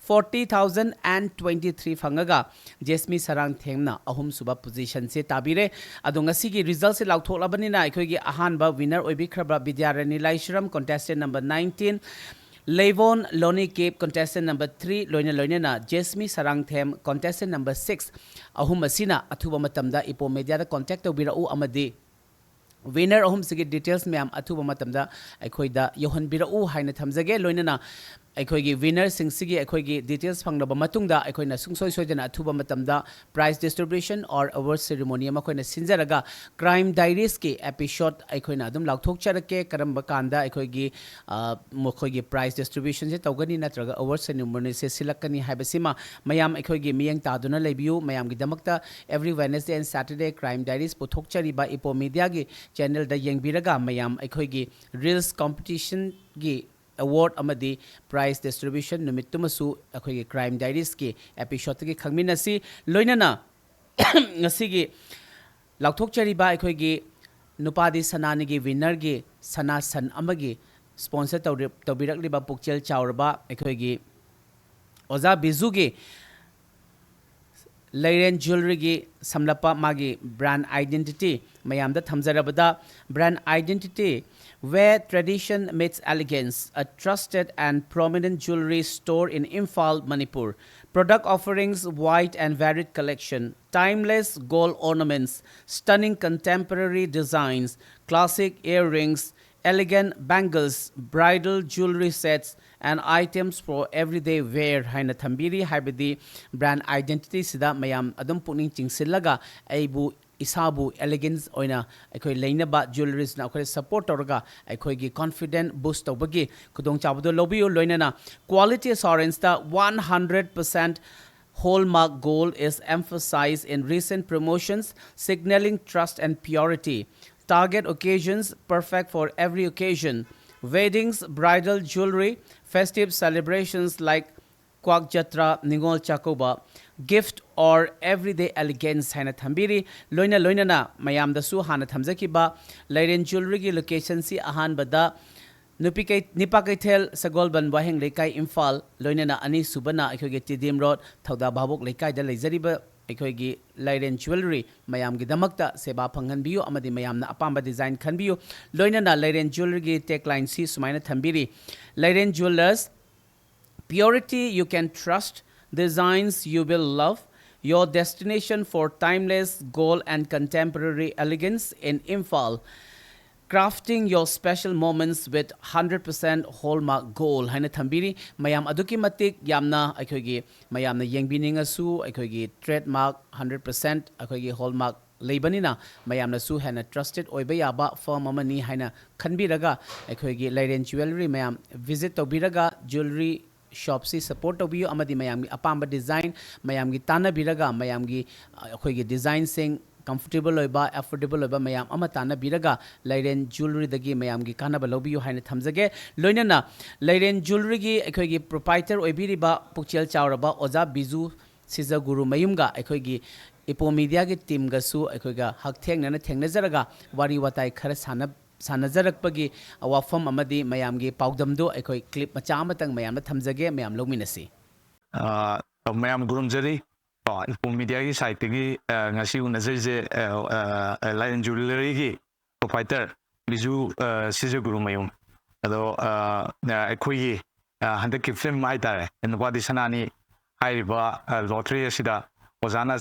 forty thousand and twenty three ꯐꯪꯉꯒ Jesmi ꯁꯔꯥꯡꯊꯦꯝꯅ ꯑꯍꯨꯝꯁꯨꯕ positionꯁꯦ ꯇꯥꯕꯤꯔꯦ꯫ ꯑꯗꯣ ꯉꯁꯤꯒꯤ resultꯁꯦ ꯂꯥꯎꯊꯣꯛꯂꯕꯅꯤꯅ ꯑꯩꯈꯣꯏꯒꯤ ꯑꯍꯥꯟꯕ winner ꯑꯣꯏꯕꯤꯈ꯭ꯔꯕ ꯕꯤꯗ꯭ꯌꯥꯔꯥꯅꯤ ꯂꯥꯏꯁ꯭ꯔꯝ, contestant number nineteen, ꯂꯩꯕꯣꯟ ꯂꯣꯅꯤꯀꯦꯞ, contestant number three, ꯂꯣꯏꯅ ꯂꯣꯏꯅꯅ Jesmi Sarangthem, contestant number six, ꯑꯍꯨꯝ ꯑꯁꯤꯅ ꯑꯊꯨꯕ ꯃꯇꯝꯗ ꯏꯄꯣ ꯃꯤꯗꯤꯌꯥꯗ contact ꯇꯧꯕꯤꯔꯛꯎ ꯑꯃꯗꯤ winner ꯑꯍꯨꯝꯁꯤꯒꯤ details ꯃꯌꯥꯝ ꯑꯊꯨꯕ ꯃꯇꯝꯗ ꯑꯩꯈꯣꯏꯗ ꯌꯧꯍꯟꯕꯤꯔꯛꯎ ꯍꯥꯏꯅ ꯊꯝꯖꯒꯦ꯫ ꯂꯣꯏꯅꯅ ꯑꯩꯈꯣꯏꯒꯤ ꯋꯤꯅꯔꯁꯤꯡꯁꯤꯒꯤ ꯑꯩꯈꯣꯏꯒꯤ ꯗꯤꯇꯦꯜꯁ ꯐꯪꯂꯕ ꯃꯇꯨꯡꯗ, ꯑꯩꯈꯣꯏꯅ ꯁꯨꯡꯁꯣꯏ ꯁꯣꯏꯗꯅ ꯑꯊꯨꯕ ꯃꯇꯝꯗ prize distribution or award ceremony ꯑꯃ ꯑꯩꯈꯣꯏꯅ ꯁꯤꯟꯖꯔꯒ, Crime Diaries ꯀꯤ episode ꯑꯩꯈꯣꯏꯅ ꯑꯗꯨꯝ ꯂꯥꯎꯊꯣꯛꯆꯔꯛꯀꯦ꯫ ꯀꯔꯝꯕ ꯀꯥꯟꯗ ꯑꯩꯈꯣꯏꯒꯤ, ꯑ, ꯃꯈꯣꯏꯒꯤ prize distribution ꯁꯦ ꯇꯧꯒꯅꯤ ꯅꯠꯇ꯭ꯔꯒ award ceremony ꯁꯦ ꯁꯤꯜꯂꯛꯀꯅꯤ ꯍꯥꯏꯕꯁꯤꯃ ꯃꯌꯥꯝ ꯑꯩꯈꯣꯏꯒꯤ ꯃꯤꯠꯌꯦꯡ ꯇꯥꯗꯨꯅ ꯂꯩꯕꯤꯌꯨ꯫ ꯃꯌꯥꯝꯒꯤꯗꯃꯛꯇ every Wednesday and Saturday Crime Diaries ꯄꯨꯊꯣꯛꯆꯔꯤꯕ ꯏꯄꯣ ꯃꯤꯗꯤꯌꯥꯒꯤ ꯆꯦꯅꯦꯜꯗ ꯌꯦꯡꯕꯤꯔꯒ, ꯃꯌꯥꯝ ꯑꯩꯈꯣꯏꯒꯤ reels competition ꯒꯤ award ꯑꯃꯗꯤ prize distribution ꯅꯨꯃꯤꯠꯇꯨꯃꯁꯨ ꯑꯩꯈꯣꯏꯒꯤ Crime Diaries ꯀꯤ episode ꯇꯒꯤ ꯈꯪꯃꯤꯟꯅꯁꯤ꯫ ꯂꯣꯏꯅꯅ ꯉꯁꯤꯒꯤ ꯂꯥꯎꯊꯣꯛꯆꯔꯤꯕ ꯑꯩꯈꯣꯏꯒꯤ ꯅꯨꯄꯥꯗꯤ ꯁꯅꯥꯅꯤꯒꯤ winner ꯒꯤ ꯁꯅꯥ ꯁꯟ ꯑꯃꯒꯤ sponsor ꯇꯧꯔꯤ-, ꯇꯧꯕꯤꯔꯛꯂꯤꯕ ꯄꯨꯛꯆꯦꯜ ꯆꯥꯎꯔꯕ ꯑꯩꯈꯣꯏꯒꯤ ꯑꯣꯖꯥ ꯕꯤꯖꯨꯒꯤ ꯂꯩꯔꯦꯟ Jewellery ꯒꯤ ꯁꯝꯂꯞꯄ ꯃꯥꯒꯤ brand identity ꯃꯌꯥꯝꯗ ꯊꯝꯖꯔꯕꯗ, brand identity where tradition meets elegance, a trusted and prominent jewellery store in Imphal, Manipur. Product offerings: wide and varied collection, timeless gold ornaments, stunning contemporary designs, classic earrings, elegant bangles, bridal jewellery sets, and items for everyday wear ꯍꯥꯏꯅ ꯊꯝꯕꯤꯔꯤ꯫ ꯍꯥꯏꯕꯗꯤ brand identity ꯁꯤꯗ ꯃꯌꯥꯝ ꯑꯗꯨꯝ ꯄꯨꯛꯅꯤꯡ ꯆꯤꯡꯁꯤꯜꯂꯒ ꯑꯩꯕꯨ, ꯏꯁꯥꯕꯨ elegance ꯑꯣꯏꯅ ꯑꯩꯈꯣꯏ ꯂꯩꯅꯕ jewellery ꯁꯤꯅ ꯑꯩꯈꯣꯏ support ꯇꯧꯔꯒ ꯑꯩꯈꯣꯏꯒꯤ confident boost ꯇꯧꯕꯒꯤ ꯈꯨꯗꯣꯡꯆꯥꯕꯗꯨ ꯂꯧꯕꯤꯌꯨ꯫ ꯂꯣꯏꯅꯅ quality assurance ꯇ one hundred percent hallmark gold is emphasized in recent promotions, signaling trust and purity. Target occasions: perfect for every occasion: weddings, bridal jewellery, festive celebrations like Kwak Jatra, Ningol Chakouba, gift or everyday elegance ꯍꯥꯏꯅ ꯊꯝꯕꯤꯔꯤ꯫ ꯂꯣꯏꯅ ꯂꯣꯏꯅꯅ ꯃꯌꯥꯝꯗꯁꯨ ꯍꯥꯟꯅ ꯊꯝꯖꯈꯤꯕ ꯂꯩꯔꯦꯟ Jewellery ꯒꯤ location ꯁꯤ ꯑꯍꯥꯟꯕꯗ ꯅꯨꯄꯤ ꯀꯩ-, ꯅꯤꯄꯥ ꯀꯩꯊꯦꯜ ꯁꯒꯣꯜꯕꯟ ꯋꯥꯍꯦꯡ ꯂꯩꯀꯥꯏ, ꯏꯝꯐꯥꯜ, ꯂꯣꯏꯅꯅ ꯑꯅꯤꯁꯨꯕꯅ ꯑꯩꯈꯣꯏꯒꯤ ꯇꯤꯗꯤꯝ ꯔꯣꯗ, ꯊꯧꯗꯥ ꯚꯥꯕꯣꯛ ꯂꯩꯀꯥꯏꯗ ꯂꯩꯖꯔꯤꯕ ꯑꯩꯈꯣꯏꯒꯤ ꯂꯩꯔꯦꯟ Jewellery ꯃꯌꯥꯝꯒꯤꯗꯃꯛꯇ ꯁꯦꯕꯥ ꯐꯪꯍꯟꯕꯤꯌꯨ ꯑꯃꯗꯤ ꯃꯌꯥꯝꯅ ꯑꯄꯥꯝꯕ design ꯈꯟꯕꯤꯌꯨ꯫ ꯂꯣꯏꯅꯅ ꯂꯩꯔꯦꯟ Jewellery ꯒꯤ tagline ꯁꯤ ꯁꯨꯃꯥꯏꯅ ꯊꯝꯕꯤꯔꯤ: Leiren Jewellers, purity you can trust, designs you will love, your destination for timeless gold and contemporary elegance in Imphal. "Crafting your special moments with hundred percent hallmark gold" ꯍꯥꯏꯅ ꯊꯝꯕꯤꯔꯤ꯫ ꯃꯌꯥꯝ ꯑꯗꯨꯛꯀꯤ ꯃꯇꯤꯛ ꯌꯥꯝꯅ ꯑꯩꯈꯣꯏꯒꯤ ꯃꯌꯥꯝꯅ ꯌꯦꯡꯕꯤꯅꯤꯡꯉꯁꯨ, ꯑꯩꯈꯣꯏꯒꯤ trademark hundred percent ꯑꯩꯈꯣꯏꯒꯤ hallmark ꯂꯩꯕꯅꯤꯅ, ꯃꯌꯥꯝꯅꯁꯨ ꯍꯦꯟꯅ trusted ꯑꯣꯏꯕ ꯌꯥꯕ firm ꯑꯃꯅꯤ ꯍꯥꯏꯅ ꯈꯟꯕꯤꯔꯒ, ꯑꯩꯈꯣꯏꯒꯤ ꯂꯩꯔꯦꯟ Jewellery ꯃꯌꯥꯝ visit ꯇꯧꯕꯤꯔꯒ, jewellery shopꯁꯤ support ꯇꯧꯕꯤꯌꯨ, ꯑꯃꯗꯤ ꯃꯌꯥꯝꯒꯤ ꯑꯄꯥꯝꯕ design ꯃꯌꯥꯝꯒꯤ ꯇꯥꯟꯅꯕꯤꯔꯒ, ꯃꯌꯥꯝꯒꯤ, ꯑ, ꯑꯩꯈꯣꯏꯒꯤ designꯁꯤꯡ comfortable ꯑꯣꯏꯕ, affordable ꯑꯣꯏꯕ ꯃꯌꯥꯝ ꯑꯃ ꯇꯥꯟꯅꯕꯤꯔꯒ, ꯂꯩꯔꯦꯟ Jewelleryꯗꯒꯤ ꯃꯌꯥꯝꯒꯤ ꯀꯥꯟꯅꯕ ꯂꯧꯕꯤꯌꯨ ꯍꯥꯏꯅ ꯊꯝꯖꯒꯦ꯫ ꯂꯣꯏꯅꯅ ꯂꯩꯔꯦꯟ Jewelleryꯒꯤ ꯑꯩꯈꯣꯏꯒꯤ proprietor ꯑꯣꯏꯕꯤꯔꯤꯕ ꯄꯨꯛꯆꯦꯜ ꯆꯥꯎꯔꯕ ꯑꯣꯖꯥ ꯕꯤꯖꯨ ꯁꯤꯖꯒꯨꯔꯨ ꯃꯌꯨꯝꯒ ꯑꯩꯈꯣꯏꯒꯤ ꯏꯄꯣ Mediaꯒꯤ teamꯒꯁꯨ ꯑꯩꯈꯣꯏꯒ ꯍꯛꯊꯦꯡꯅꯅ ꯊꯦꯡꯅꯖꯔꯒ ꯋꯥꯔꯤ ꯋꯥꯇꯥꯏ ꯈꯔ ꯁꯥꯟꯅ-, ꯁꯥꯟꯅꯖꯔꯛꯄꯒꯤ ꯋꯥꯐꯝ ꯑꯃꯗꯤ ꯃꯌꯥꯝꯒꯤ ꯄꯥꯎꯗꯝꯗꯨ ꯑꯩꯈꯣꯏ clip ꯃꯆꯥ ꯑꯃꯇꯪ ꯃꯌꯥꯝꯗ ꯊꯝꯖꯒꯦ, ꯃꯌꯥꯝ ꯂꯧꯃꯤꯟꯅꯁꯤ꯫ ꯑ, ꯃꯌꯥꯝ ꯈꯨꯔꯨꯝꯖꯔꯤ꯫ ꯀꯣ, ꯏꯄꯣ Mediaꯒꯤ sideꯇꯒꯤ, ꯑ, ꯉꯁꯤ ꯎꯅꯖꯔꯤꯁꯦ, ꯑ, ꯑ, ꯂꯩꯔꯦꯟ Jewelleryꯒꯤ proprietor ꯕꯤꯖꯨ, ꯑ, ꯁꯤꯖꯒꯨꯔꯨ ꯃꯌꯨꯝ꯫ ꯑꯗꯣ, ꯑ, ꯑ, ꯑꯩꯈꯣꯏꯒꯤ, ꯑ, ꯍꯟꯗꯛꯀꯤ film ꯍꯥꯏꯇꯥꯔꯦ, ꯅꯨꯄꯥꯗꯤ ꯁꯅꯥꯅꯤ ꯍꯥꯏꯔꯤꯕ, ꯑ, lottery ꯑꯁꯤꯗ ꯑꯣꯖꯥꯅ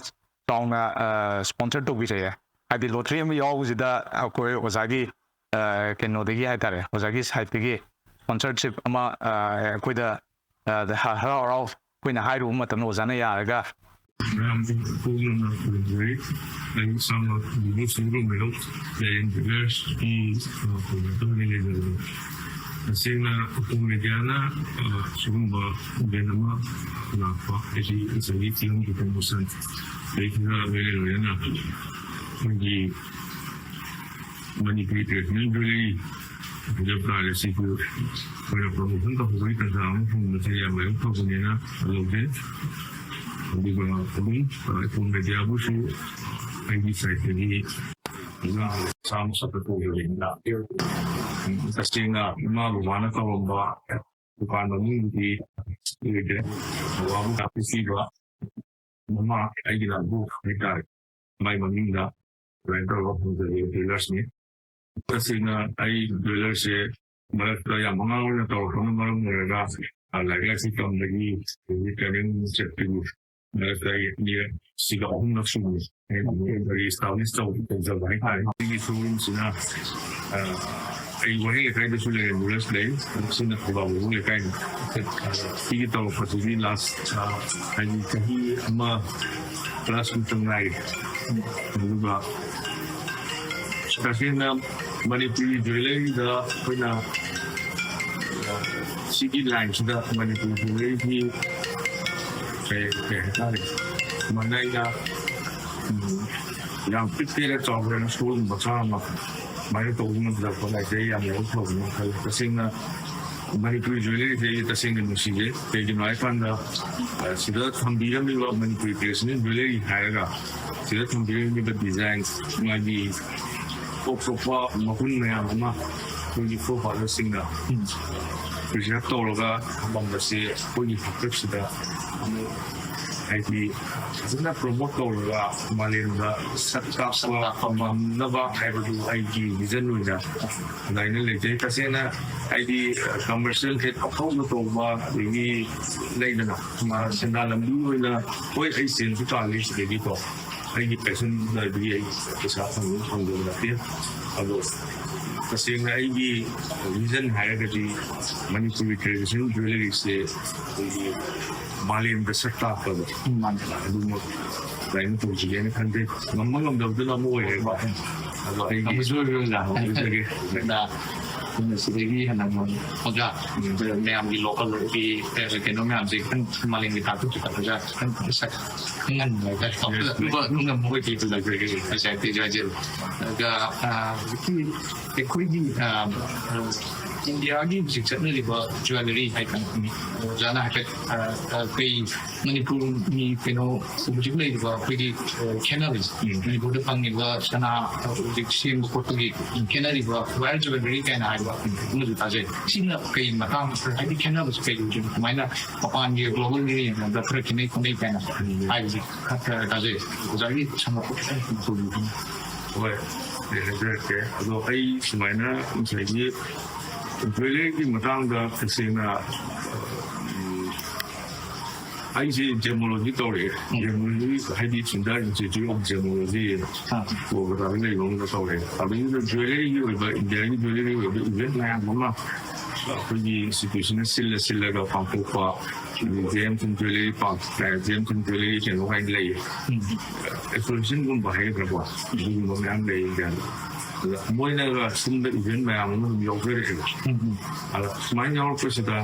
ꯆꯥꯎꯅ, ꯑ, sponsor ꯇꯧꯕꯤꯔꯛꯑꯦ꯫ ꯍꯥꯏꯗꯤ lottery ꯑꯃ ꯌꯥꯎꯕꯁꯤꯗ ꯑꯩꯈꯣꯏ ꯑꯣꯖꯥꯒꯤ, ꯑ, ꯀꯩꯅꯣꯗꯒꯤ ꯍꯥꯏꯇꯥꯔꯦ, ꯑꯣꯖꯥꯒꯤ sideꯇꯒꯤ sponsorship ꯑꯃ, ꯑ, ꯑꯩꯈꯣꯏꯗ, ꯑ, ꯍ-, ꯍꯔꯥꯎ ꯍꯔꯥꯎ ꯑꯩꯈꯣꯏꯅ ꯍꯥꯏꯔꯨꯕ ꯃꯇꯝꯗ ꯑꯣꯖꯥꯅ ꯌꯥꯔꯒ ꯃꯌꯥꯝꯕꯨ ꯄꯨꯛꯅꯤꯡ ꯈꯨꯔꯨꯝꯖꯔꯤ꯫ ꯑꯩ ꯏꯁꯥꯃꯛ ꯕꯤꯖꯨ ꯁꯤꯡꯒꯨꯔꯨ ꯃꯌꯨꯝ, ꯂꯩꯔꯦꯟ Jewellersꯀꯤ, ꯑ, proprietorꯅꯤ ꯂꯩꯖꯕꯅꯤ꯫ ꯇꯁꯦꯡꯅ ꯏꯄꯣ Mediaꯅ, ꯑ, ꯁꯤꯒꯨꯝꯕ event ꯑꯃ ꯂꯥꯛꯄ, ꯍꯥꯏꯗꯤ ꯉꯁꯥꯏꯒꯤ film promotion, ꯑꯗꯩ ꯈꯔ ꯂꯣꯏꯅ ꯂꯣꯏꯅꯅ ꯑꯩꯈꯣꯏꯒꯤ ꯃꯅꯤꯄꯨꯔꯤ traditional jewellery ꯍꯥꯏꯖꯕ ꯇꯥꯔꯦ, ꯁꯤꯁꯨ ꯑꯩꯈꯣꯏꯅ promotion ꯇꯧꯍꯧꯕꯒꯤ ꯇꯥꯟꯖꯥ ꯑꯃ ꯐꯪꯕꯁꯦ ꯌꯥꯝ ꯂꯥꯏꯕꯛ ꯐꯕꯅꯦꯅ ꯂꯧꯖꯩ꯫ ꯑꯗꯨꯒ ꯑꯗꯨꯝ, ꯑ, ꯏꯄꯣ Mediaꯕꯨꯁꯨ ꯑꯩꯒꯤ sideꯇꯒꯤ ꯆꯥꯝꯃ ꯁꯛꯇ ꯇꯧꯖꯕꯅꯤꯅ, ꯇꯁꯦꯡꯅ ꯏꯃꯥ ꯕꯕꯥꯅ ꯇꯧꯔꯝꯕ ꯗꯨꯀꯥꯟ ꯃꯃꯤꯡꯗꯤ ꯑꯣꯏꯗ꯭ꯔꯦ꯫ ꯕꯕꯥꯕꯨ ꯇꯥꯛꯄꯤꯕ ꯃꯃꯥ ꯑꯩꯒꯤ ꯅꯥꯕꯨ ꯍꯥꯏꯇꯥꯔꯦ, ꯃꯥꯏ ꯃꯃꯤꯡꯗ ꯑꯗꯨꯃꯥꯏꯅ ꯇꯧꯔꯒ ꯍꯧꯖꯕ jewellersꯅꯤ꯫ ꯇꯁꯦꯡꯅ ꯑꯩ jewellersꯁꯦ ꯃꯔꯛꯇ ꯌꯥꯝ ꯑꯉꯥꯡ ꯑꯣꯏꯅ ꯇꯧꯔꯛꯄꯅ ꯃꯔꯝ ꯑꯣꯏꯔꯒ, ꯑ, ꯂꯥꯏꯔꯤꯛ ꯂꯥꯏꯁꯨ ꯇꯝꯕꯒꯤ, ꯑꯗꯒꯤ training ꯆꯠꯄꯒꯤ ꯃꯔꯛꯇ ꯑꯩ ꯑꯅꯤꯔꯛ, ꯁꯤꯒ ꯑꯍꯨꯝꯂꯛ ꯁꯨꯕꯅꯤ꯫ ꯑꯩ establish ꯇꯧ-, ꯇꯧꯖꯕ ꯍꯥꯏꯇꯥꯔꯦ꯫ ꯑꯩꯒꯤ showroomꯁꯤꯅ ꯑꯩ ꯋꯥꯍꯦꯡ ꯂꯩꯀꯥꯏꯗꯁꯨ ꯂꯩꯔꯦ, ꯔꯨꯔꯦꯜꯁ ꯂꯩ, ꯁꯤꯅ ꯊꯧꯕꯥꯜ ꯋꯥꯍꯦꯡ ꯂꯩꯀꯥꯏꯅꯤ꯫ ꯁꯤꯒꯤ ꯇꯧꯔꯛꯄꯁꯤꯗꯤ ꯂꯥꯁ, ꯍꯥꯏꯗꯤ ꯆꯍꯤ ꯑꯃ ꯄ꯭ꯂꯁ ꯃꯨꯛꯇ ꯉꯥꯏꯔꯤ꯫ ꯑꯗꯨꯒ ꯇꯁꯦꯡꯅ ꯃꯅꯤꯄꯨꯔꯤ ꯖ꯭ꯋꯦꯂꯔꯤꯗ ꯑꯩꯈꯣꯏꯅ ꯁꯤꯒꯤ ꯂꯥꯏꯟꯁꯤꯗ ꯃꯅꯤꯄꯨꯔ ꯖ꯭ꯋꯦꯂꯔꯤꯒꯤ ꯀꯩ ꯀꯩ ꯍꯥꯏꯇꯥꯔꯦ, ꯁꯨꯃꯥꯏꯅ ꯑꯩꯅ ꯌꯥꯝ ꯄꯤꯛꯀꯦꯔꯥ ꯆꯥꯎꯒꯦꯔꯥ ꯁꯣꯔꯨꯝ ꯃꯆꯥ ꯑꯃ ꯁꯨꯃꯥꯏꯅ ꯇꯧꯕ ꯉꯝꯖꯔꯛꯄ ꯍꯥꯏꯁꯦ ꯑꯩ ꯌꯥꯝ ꯂꯥꯏꯕꯛ ꯐꯕꯅꯤ ꯈꯜꯂꯤ꯫ ꯇꯁꯦꯡꯅ ꯃꯅꯤꯄꯨꯔꯤ ꯖ꯭ꯋꯦꯂꯔꯤꯁꯦ ꯑꯩ ꯇꯁꯦꯡꯅ ꯅꯨꯡꯁꯤꯖꯩ꯫ ꯀꯩꯒꯤꯅꯣ ꯍꯥꯏꯀꯥꯟꯗ, ꯑ, ꯁꯤꯗ ꯊꯝꯕꯤꯔꯝꯃꯤꯕ ꯃꯅꯤꯄꯨꯔꯤ ꯇ꯭ꯔꯦꯗꯤꯁꯅꯦꯜ ꯖ꯭ꯋꯦꯂꯔꯤ ꯍꯥꯏꯔꯒ ꯁꯤꯗ ꯊꯝꯕꯤꯔꯝꯃꯤꯕ ꯗꯤꯖꯥꯏꯟ, ꯃꯥꯒꯤ ꯇꯣꯞ ꯇꯣꯞꯄ ꯃꯒꯨꯟ ꯃꯌꯥꯝ ꯑꯃ ꯑꯩꯈꯣꯏꯒꯤ ꯐꯣꯔ ꯐꯥꯗꯔꯁꯤꯡꯅ ꯄ꯭ꯔꯤꯖꯥꯔꯚ ꯇꯧꯔꯒ ꯊꯝꯃꯝꯕꯁꯦ ꯑꯩꯈꯣꯏꯒꯤ ꯍꯥꯛꯇꯛꯁꯤꯗ ꯑꯃꯨꯛ ꯍꯥꯏꯗꯤ ꯐꯖꯅ ꯄ꯭ꯔꯣꯃꯣꯠ ꯇꯧꯔꯒ ꯃꯥꯂꯦꯝꯗ ꯁꯛ ꯇꯥꯛꯄ ꯉꯝꯅꯕ ꯍꯥꯏꯕꯗꯨ ꯑꯩꯒꯤ ꯚꯤꯖꯟ ꯑꯣꯏꯅ ꯑꯗꯨꯃꯥꯏꯅ ꯂꯩꯖꯩ꯫ ꯇꯁꯦꯡꯅ ꯑꯩꯗꯤ ꯀꯃꯔꯁꯤꯌꯦꯜ ꯍꯦꯠ ꯑꯐꯥꯎꯕ ꯇꯧꯕ, ꯑꯗꯒꯤ ꯂꯩꯗꯅ, ꯃꯥ ꯁꯦꯟꯗꯥꯟ ꯂꯝꯕꯤ ꯑꯣꯏꯅ, ꯍꯣꯏ, ꯑꯩ ꯁꯦꯟꯁꯨ ꯇꯥꯜꯂꯤ ꯁꯤꯗꯒꯤꯀꯣ, ꯑꯩꯒꯤ ꯄꯦꯁꯟ ꯑꯣꯏꯕꯒꯤ ꯑꯩ ꯄꯩꯁꯥ ꯐꯪꯕ ꯐꯪꯗꯕ ꯅꯠꯇꯦ꯫ ꯑꯗꯣ ꯇꯁꯦꯡꯅ ꯑꯩꯒꯤ ꯚꯤꯖꯟ ꯍꯥꯏꯔꯒꯗꯤ ꯃꯅꯤꯄꯨꯔꯒꯤ ꯇ꯭ꯔꯦꯗꯤꯁꯅꯦꯜ ꯖ꯭ꯋꯦꯂꯔꯤꯁꯦ ꯑꯩꯈꯣꯏꯒꯤ ꯃꯥꯂꯦꯝꯗ ꯁꯛ ꯇꯥꯛꯄꯗꯣ, ꯎꯝ, ꯃꯥꯅꯦ꯫ ꯑꯗꯨꯃꯛ ꯑꯗꯨꯃꯥꯏꯅ ꯇꯧꯁꯤꯒꯦꯅ ꯈꯟꯖꯩ꯫ ꯉꯝꯕ ꯉꯝꯗꯕꯗꯨꯅ ꯑꯃ ꯑꯣꯏꯔꯦꯀꯣ꯫ ꯑꯗꯣ ꯑꯩꯒꯤ ꯉꯝꯕꯁꯨ ꯑꯣꯏꯔꯣꯏ ꯑꯣꯖꯥ꯫ ꯉꯝꯖꯒꯦ꯫ ꯑꯗꯨꯅ ꯑꯗꯨꯅ ꯁꯤꯗꯒꯤ ꯍꯦꯟꯅ ꯑꯃꯨꯛ ꯑꯣꯖꯥ, ꯃꯌꯥꯝꯒꯤ ꯂꯣꯀꯦꯜꯒꯤ ꯀꯩꯅꯣ ꯃꯌꯥꯝꯁꯦ ꯈꯤꯇꯪ ꯃꯥꯂꯦꯝꯒꯤ ꯊꯥꯛꯇ ꯄꯨꯈꯠꯂꯒ ꯈꯤꯇꯪ ꯃꯁꯛ ꯈꯪꯍꯟꯕ ꯍꯥꯏꯇꯥꯔꯦ꯫ ꯌꯦꯁ, ꯑꯗꯨꯝꯕ ꯉꯝꯕ ꯑꯣꯏꯕꯤꯕ ꯂꯩꯖꯒꯦ ꯉꯁꯥꯏ ꯍꯥꯏꯖꯔꯤ꯫ ꯑꯗꯨꯒ, ꯑ, ꯍꯧꯖꯤꯛꯀꯤ ꯑꯩꯈꯣꯏꯒꯤ, ꯑ, ꯏꯟꯗꯤꯌꯥꯒꯤ ꯍꯧꯖꯤꯛ ꯆꯠꯅꯔꯤꯕ ꯖ꯭ꯋꯦꯂꯔꯤ ꯍꯥꯏꯇꯥꯔꯦ, ꯑꯣꯖꯥꯅ ꯍꯥꯏꯐꯦꯠ, ꯑ, ꯑ, ꯀꯩ ꯃꯅꯤꯄꯨꯔꯒꯤ ꯀꯩꯅꯣ ꯍꯧꯖꯤꯛ ꯂꯩꯔꯤꯕ ꯑꯩꯈꯣꯏꯒꯤ, ꯑ, ꯈꯦꯠꯅꯕꯁꯦ, ꯎꯝ꯫ ꯃꯅꯤꯄꯨꯔꯗ ꯐꯪꯉꯤꯕ ꯁꯅꯥ, ꯑ, ꯍꯧꯖꯤꯛ ꯁꯦꯝꯕ ꯈꯣꯠꯄꯒꯤ ꯈꯦꯠꯅꯔꯤꯕ ꯋꯥꯌꯔ ꯖ꯭ꯋꯦꯂꯔꯤ ꯀꯥꯏꯅ ꯍꯥꯏꯕ ꯑꯃꯁꯨ ꯇꯥꯖꯩ꯫ ꯁꯤꯅ ꯀꯩ ꯃꯇꯥꯡ, ꯍꯥꯏꯗꯤ ꯈꯦꯠꯅꯕꯁꯦ ꯀꯩ ꯑꯣꯏꯗꯣꯏꯅꯣ? ꯀꯃꯥꯏꯅ ꯃꯄꯥꯟꯒꯤ ꯒ꯭ꯂꯣꯕꯦꯜꯒꯤ ꯌꯦꯡꯕꯗ ꯈꯔ ꯈꯦꯠꯅꯩ ꯈꯣꯠꯅꯩ ꯀꯥꯏꯅ ꯎꯝ꯫ ꯍꯥꯏꯕꯁꯤ ꯈꯔ ꯇꯥꯖꯩ꯫ ꯑꯣꯖꯥꯒꯤ ꯁꯝꯂꯞꯄ ꯈꯤꯇꯪ ꯇꯧꯕꯤꯌꯨ꯫ ꯍꯣꯏ, ꯑꯩ ꯍꯥꯏꯖꯔꯛꯀꯦ꯫ ꯑꯗꯣ ꯑꯩ ꯁꯨꯃꯥꯏꯅ ꯉꯁꯥꯏꯒꯤ ꯖ꯭ꯋꯦꯂꯔꯤꯒꯤ ꯃꯇꯥꯡꯗ ꯇꯁꯦꯡꯅ, ꯎꯝ, ꯑꯩꯁꯦ gemology ꯇꯧꯔꯛꯑꯦ꯫ Gemology ꯍꯥꯏꯗꯤ Indian Institute of Gemology, ꯑꯥ꯫ ꯀꯣꯜꯀꯇꯥꯗ ꯂꯩꯕ ꯑꯃꯗ ꯇꯧꯔꯛꯑꯦ꯫ ꯑꯗꯨꯗ jewellery ꯒꯤ ꯑꯣꯏꯕ, Indian ꯒꯤ jewellery ꯒꯤ ꯑꯣꯏꯕ event ꯃꯌꯥꯝ ꯑꯃ ꯑꯩꯈꯣꯏꯒꯤ institution ꯅ ꯁꯤꯜꯂ ꯁꯤꯜꯂꯒ ꯄꯥꯡꯊꯣꯛꯄ, Gems and Jewellery Park, Gems and Jewellery ꯀꯩꯅꯣ ꯀꯥꯏꯅ ꯂꯩꯌꯦ꯫ Exposition ꯒꯨꯝꯕ ꯍꯥꯏꯒꯗ꯭ꯔꯥꯀꯣ, ꯑꯗꯨꯒꯨꯝꯕ ꯃꯌꯥꯝ ꯂꯩ India ꯗ꯫ ꯑꯗ ꯃꯣꯏꯅꯒ ꯁꯤꯟꯕ event ꯃꯌꯥꯝ ꯑꯃ ꯑꯗꯨꯝ ꯌꯥꯎꯖꯔꯛꯑꯦꯕ꯫ ꯑꯗ ꯁꯨꯃꯥꯏꯅ ꯌꯥꯎꯔꯛꯄꯁꯤꯗ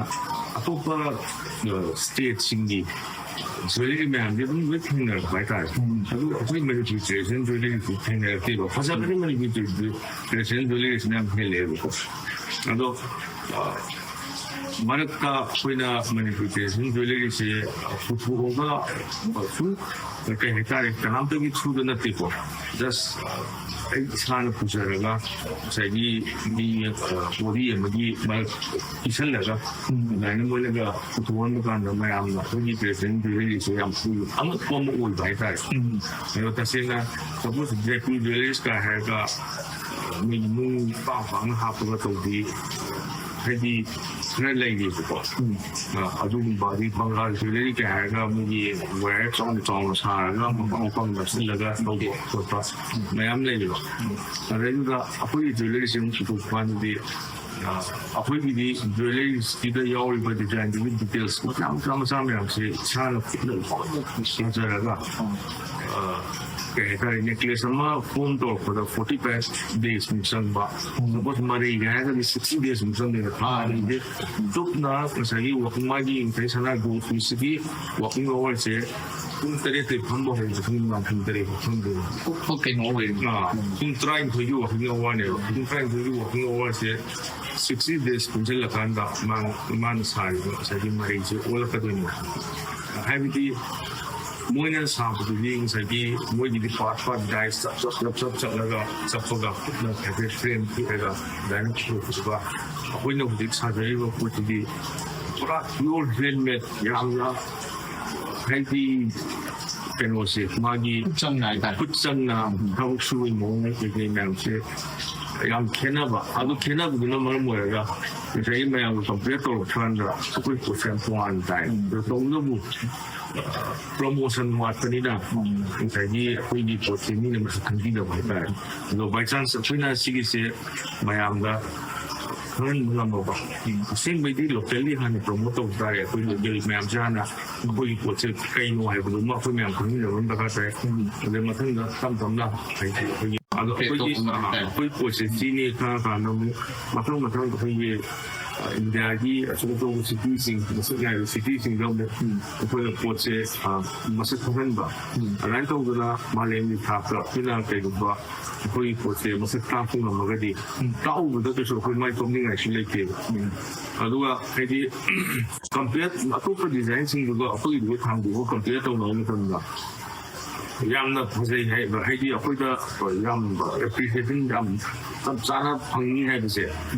ꯑꯇꯣꯞꯄ, ꯑ, state ꯁꯤꯡꯒꯤ jewellery ꯃꯌꯥꯝꯁꯦ ꯑꯗꯨꯝ ꯂꯣꯏ ꯊꯦꯡꯅꯔꯛꯄ ꯍꯥꯏꯇꯥꯔꯦ꯫ ꯑꯗꯨ ꯑꯩꯈꯣꯏ ꯃꯅꯤꯄꯨꯔ traditional jewellery ꯁꯤ ꯊꯦꯡꯅꯔꯛꯇꯦꯕ꯫ ꯐꯖꯕꯗꯤ ꯃꯅꯤꯄꯨꯔ traditional jewellery ꯁꯤꯅ ꯌꯥꯝ ꯍꯦꯜꯂꯦꯕꯀꯣ꯫ ꯑꯗꯣ, ꯑ, ꯃꯔꯛꯇ ꯑꯩꯈꯣꯏꯅ ꯃꯅꯤꯄꯨꯔ traditional jewellery ꯁꯦ ꯄꯨꯊꯣꯛꯑꯒ ꯁꯨꯝ ꯀꯩ ꯍꯥꯏꯇꯥꯔꯦ, ꯀꯅꯥꯝꯇꯒꯤ through ꯗ ꯅꯠꯇꯦꯀꯣ, just ꯑꯩ ꯏꯁꯥꯅ ꯄꯨꯖꯔꯒ ꯉꯁꯥꯏꯒꯤ ꯃꯤ, ꯑ, body ꯑꯃꯒꯤ ꯃꯔꯛ ꯄꯤꯁꯜꯂꯒ ꯑꯗꯨꯃꯥꯏꯅ ꯃꯣꯏꯅꯒ ꯄꯨꯊꯣꯛꯍꯟꯕ ꯀꯥꯟꯗ ꯃꯌꯥꯝꯅ ꯑꯩꯈꯣꯏꯒꯤ traditional jewellery ꯁꯦ ꯌꯥꯝ ꯑꯉꯛꯄ ꯑꯃ ꯑꯣꯏꯕ ꯍꯥꯏꯇꯥꯔꯦ꯫ ꯑꯗꯣ ꯇꯁꯦꯡꯅ suppose Jaipur jewelleries ꯀ ꯍꯥꯏꯔꯒ ꯃꯣꯏ ꯅꯨꯡ ꯄꯥꯛ ꯄꯥꯛꯅ ꯍꯥꯞꯄꯒ ꯇꯧꯕꯤ ꯍꯥꯏꯗꯤ ꯈꯔ ꯂꯩꯔꯤꯕꯀꯣ꯫ ꯑ, ꯑꯗꯨꯒꯨꯝꯕ ꯑꯗꯩ Bengal jewellery ꯀ ꯍꯥꯏꯔꯒ ꯃꯣꯏꯒꯤ wire ꯆꯥꯎꯅ ꯆꯥꯎꯅ ꯁꯥꯔꯒ ꯃꯐꯝ ꯃꯐꯝ ꯅꯞꯁꯤꯜꯂꯒ ꯇꯧꯕ ꯈꯣꯠꯄ ꯃꯌꯥꯝ ꯂꯩꯌꯦꯕ꯫ ꯑꯗꯩꯗꯨꯗ ꯑꯩꯈꯣꯏꯒꯤ jewellery ꯁꯦ ꯑꯃꯨꯛ ꯄꯨꯊꯣꯛꯄ ꯀꯥꯟꯗꯗꯤ, ꯑ, ꯑꯩꯈꯣꯏꯒꯤꯗꯤ jewellery ꯁꯤꯗ ꯌꯥꯎꯔꯤꯕ design ꯗꯨꯒꯤ details ꯃꯆꯥ ꯃꯆꯥ ꯃꯆꯥ ꯃꯌꯥꯝꯁꯦ ꯏꯁꯥꯅ ꯈꯨꯠꯅ ꯂꯣꯏꯅ ꯁꯥꯖꯔꯒ, ꯑ, ꯀꯩ ꯍꯥꯏꯇꯥꯔꯦ, necklace ꯑꯃ form ꯇꯧꯔꯛꯄꯗ forty five days ꯃꯨꯛ ꯆꯪꯕ, suppose ꯃꯔꯩꯒ ꯍꯥꯏꯔꯒꯗꯤ sixty days ꯃꯨꯛ ꯆꯪꯗꯣꯏꯅꯦ꯫ ꯊꯥ ꯑꯅꯤꯁꯦ ꯆꯨꯞꯅ ꯉꯁꯥꯏꯒꯤ working, ꯃꯥꯒꯤ ꯉꯁꯥꯏ ꯁꯅꯥ gold fish ꯀꯤ working hour ꯁꯦ ꯄꯨꯡ ꯇꯔꯦꯠꯇꯩ ꯐꯝꯕ ꯍꯧꯔꯒ ꯄꯨꯡ ꯅꯨꯡꯗꯥꯡ ꯄꯨꯡ ꯇꯔꯦꯠ ꯐꯥꯎ ꯐꯝꯗꯣꯏꯅꯦ꯫ ꯀꯨꯞꯄ ꯀꯩꯅꯣ ꯑꯣꯏ꯫ ꯑꯥ, ꯄꯨꯡ ꯇꯔꯥꯅꯤꯊꯣꯏꯒꯤ working hour ꯅꯦꯕ꯫ ꯄꯨꯡ ꯇꯔꯥꯅꯤꯊꯣꯏꯒꯤ working hour ꯁꯦ sixty days ꯄꯨꯟꯁꯤꯜꯂꯀꯥꯟꯗ ꯃꯥꯅ, ꯃꯥꯅ ꯁꯥꯔꯤꯕ ꯉꯁꯥꯏꯒꯤ ꯃꯔꯩꯁꯦ ꯑꯣꯜꯂꯛꯀꯗꯣꯏꯅꯦꯕ꯫ ꯍꯥꯏꯕꯗꯤ ꯃꯣꯏꯅ ꯁꯥꯕꯗꯨꯗꯤ ꯉꯁꯥꯏꯒꯤ ꯃꯣꯏꯒꯤꯗꯤ part part dies ꯆꯞ ꯆꯞ ꯆꯞ ꯆꯞ ꯆꯠꯂꯒ ꯆꯞꯄꯒ ꯈꯨꯠꯅ ꯍꯥꯏꯐꯦꯠ frame ꯄꯤꯔꯒ ꯑꯗꯨꯃꯥꯏꯅ ꯄꯨꯊꯣꯛꯄꯗꯨꯒ ꯑꯩꯈꯣꯏꯅ ꯍꯧꯖꯤꯛ ꯁꯥꯖꯔꯤꯕ ꯄꯣꯠꯁꯤꯗꯤ ꯄꯨꯔꯥ pure handmade, ꯌꯥꯝꯅ ꯍꯥꯏꯗꯤ ꯀꯩꯅꯣꯁꯦ ꯃꯥꯒꯤ ꯆꯪꯅ ꯍꯥꯏꯇꯥꯔꯦ꯫ ꯈꯨꯠ ꯆꯪꯅ ꯊꯕꯛ ꯁꯨꯕꯒꯤ ꯃꯑꯣꯡ ꯀꯩꯀꯩ ꯃꯌꯥꯝꯁꯦ ꯌꯥꯝ ꯈꯦꯠꯅꯕ꯫ ꯑꯗꯨ ꯈꯦꯠꯅꯕꯗꯨꯅ ꯃꯔꯝ ꯑꯣꯏꯔꯒ ꯉꯁꯥꯏꯒꯤ ꯃꯌꯥꯝꯒ ꯀꯝꯄꯤꯌꯔ ꯇꯧꯔꯛꯄ ꯀꯥꯟꯗ ꯑꯩꯈꯣꯏ ꯄꯣꯠꯁꯦ ꯌꯥꯝ ꯇꯣꯉꯥꯟꯅ ꯇꯥꯏ꯫ ꯑꯗꯣ ꯇꯧꯕꯇꯕꯨ ꯄ꯭ꯔꯣꯃꯣꯁꯟ ꯋꯥꯠꯄꯅꯤꯅ ꯉꯁꯥꯏꯒꯤ ꯑꯩꯈꯣꯏꯒꯤ ꯄꯣꯠꯁꯦ ꯃꯤꯅ ꯃꯁꯛ ꯈꯪꯕꯤꯗꯕ ꯍꯥꯏꯇꯥꯔꯦ꯫ ꯑꯗꯣ ꯕꯥꯏ ꯆꯥꯟꯁ ꯑꯩꯈꯣꯏꯅ ꯁꯤꯒꯤꯁꯦ ꯃꯌꯥꯝꯗ ꯈꯪꯍꯟꯕ ꯉꯝꯃꯕ, ꯑꯁꯦꯡꯕꯩꯗꯤ ꯂꯣꯀꯦꯜꯂꯤ ꯍꯥꯟꯅ ꯄ꯭ꯔꯣꯃꯣꯠ ꯇꯧꯕ ꯇꯥꯔꯦ꯫ ꯑꯩꯈꯣꯏ ꯂꯣꯀꯦꯜ ꯃꯌꯥꯝꯁꯦ ꯍꯥꯟꯅ ꯑꯩꯈꯣꯏꯒꯤ ꯄꯣꯠꯁꯦ ꯀꯩꯅꯣ ꯍꯥꯏꯕꯗꯨꯃ ꯑꯩꯈꯣꯏ ꯃꯌꯥꯝ ꯈꯪꯃꯤꯟꯅꯕ ꯑꯃ ꯗꯔꯀꯥꯔ ꯇꯥꯏ꯫ ꯑꯗꯩ ꯃꯊꯪꯗ ꯇꯞ ꯇꯞꯅ ꯍꯥꯏꯗꯤ ꯑꯩꯈꯣꯏꯒꯤ ꯑꯗꯣ ꯑꯩꯈꯣꯏꯒꯤ ꯑꯩꯈꯣꯏ ꯄꯣꯠꯁꯦ ꯁꯤꯅꯤ ꯈꯔ ꯀꯥꯟꯗ ꯑꯃꯨꯛ ꯃꯊꯪ ꯃꯊꯪ ꯑꯩꯈꯣꯏꯒꯤ ꯏꯟꯗꯤꯌꯥꯒꯤ ꯑꯆꯧ ꯑꯆꯧꯕ ꯁꯤꯇꯤꯁꯤꯡ, ꯃꯁꯛ ꯅꯥꯏꯕ ꯁꯤꯇꯤꯁꯤꯡꯗ ꯑꯃꯨꯛ ꯑꯩꯈꯣꯏꯅ ꯄꯣꯠꯁꯦ ꯃꯁꯛ ꯈꯪꯍꯟꯕ, ꯑꯗꯨꯃꯥꯏꯅ ꯇꯧꯗꯅ ꯃꯥꯂꯦꯝꯒꯤ ꯊꯥꯛꯇ ꯑꯩꯈꯣꯏꯅ ꯀꯩꯒꯨꯝꯕ ꯑꯩꯈꯣꯏꯒꯤ ꯄꯣꯠꯁꯦ ꯃꯁꯛ ꯇꯥꯛꯄ ꯉꯝꯃꯒꯗꯤ ꯇꯥꯛꯎꯕꯗ ꯀꯩꯁꯨ ꯑꯩꯈꯣꯏ ꯃꯥꯏ ꯄꯥꯛꯅꯤꯡꯉꯥꯏꯁꯨ ꯂꯩꯇꯦꯕ꯫ ꯑꯗꯨꯒ ꯍꯥꯏꯗꯤ ꯀꯝꯄꯤꯌꯔ ꯑꯇꯣꯞꯄ ꯗꯤꯖꯥꯏꯟꯁꯤꯡꯗꯨꯒ ꯑꯩꯈꯣꯏꯒꯤꯗꯨꯒ ꯊꯥꯡꯗꯣꯛꯑꯒ ꯀꯝꯄꯤꯌꯔ ꯇꯧꯅꯕ ꯃꯇꯝꯗ ꯌꯥꯝꯅ ꯐꯖꯩ ꯍꯥꯏꯕ, ꯍꯥꯏꯗꯤ ꯑꯩꯈꯣꯏꯗ ꯌꯥꯝ ꯑꯦꯄ꯭ꯔꯤꯁꯤꯌꯦꯁꯟ ꯌꯥꯝ ꯆꯞ ꯆꯥꯅ ꯐꯪꯅꯤ ꯍꯥꯏꯕꯁꯦ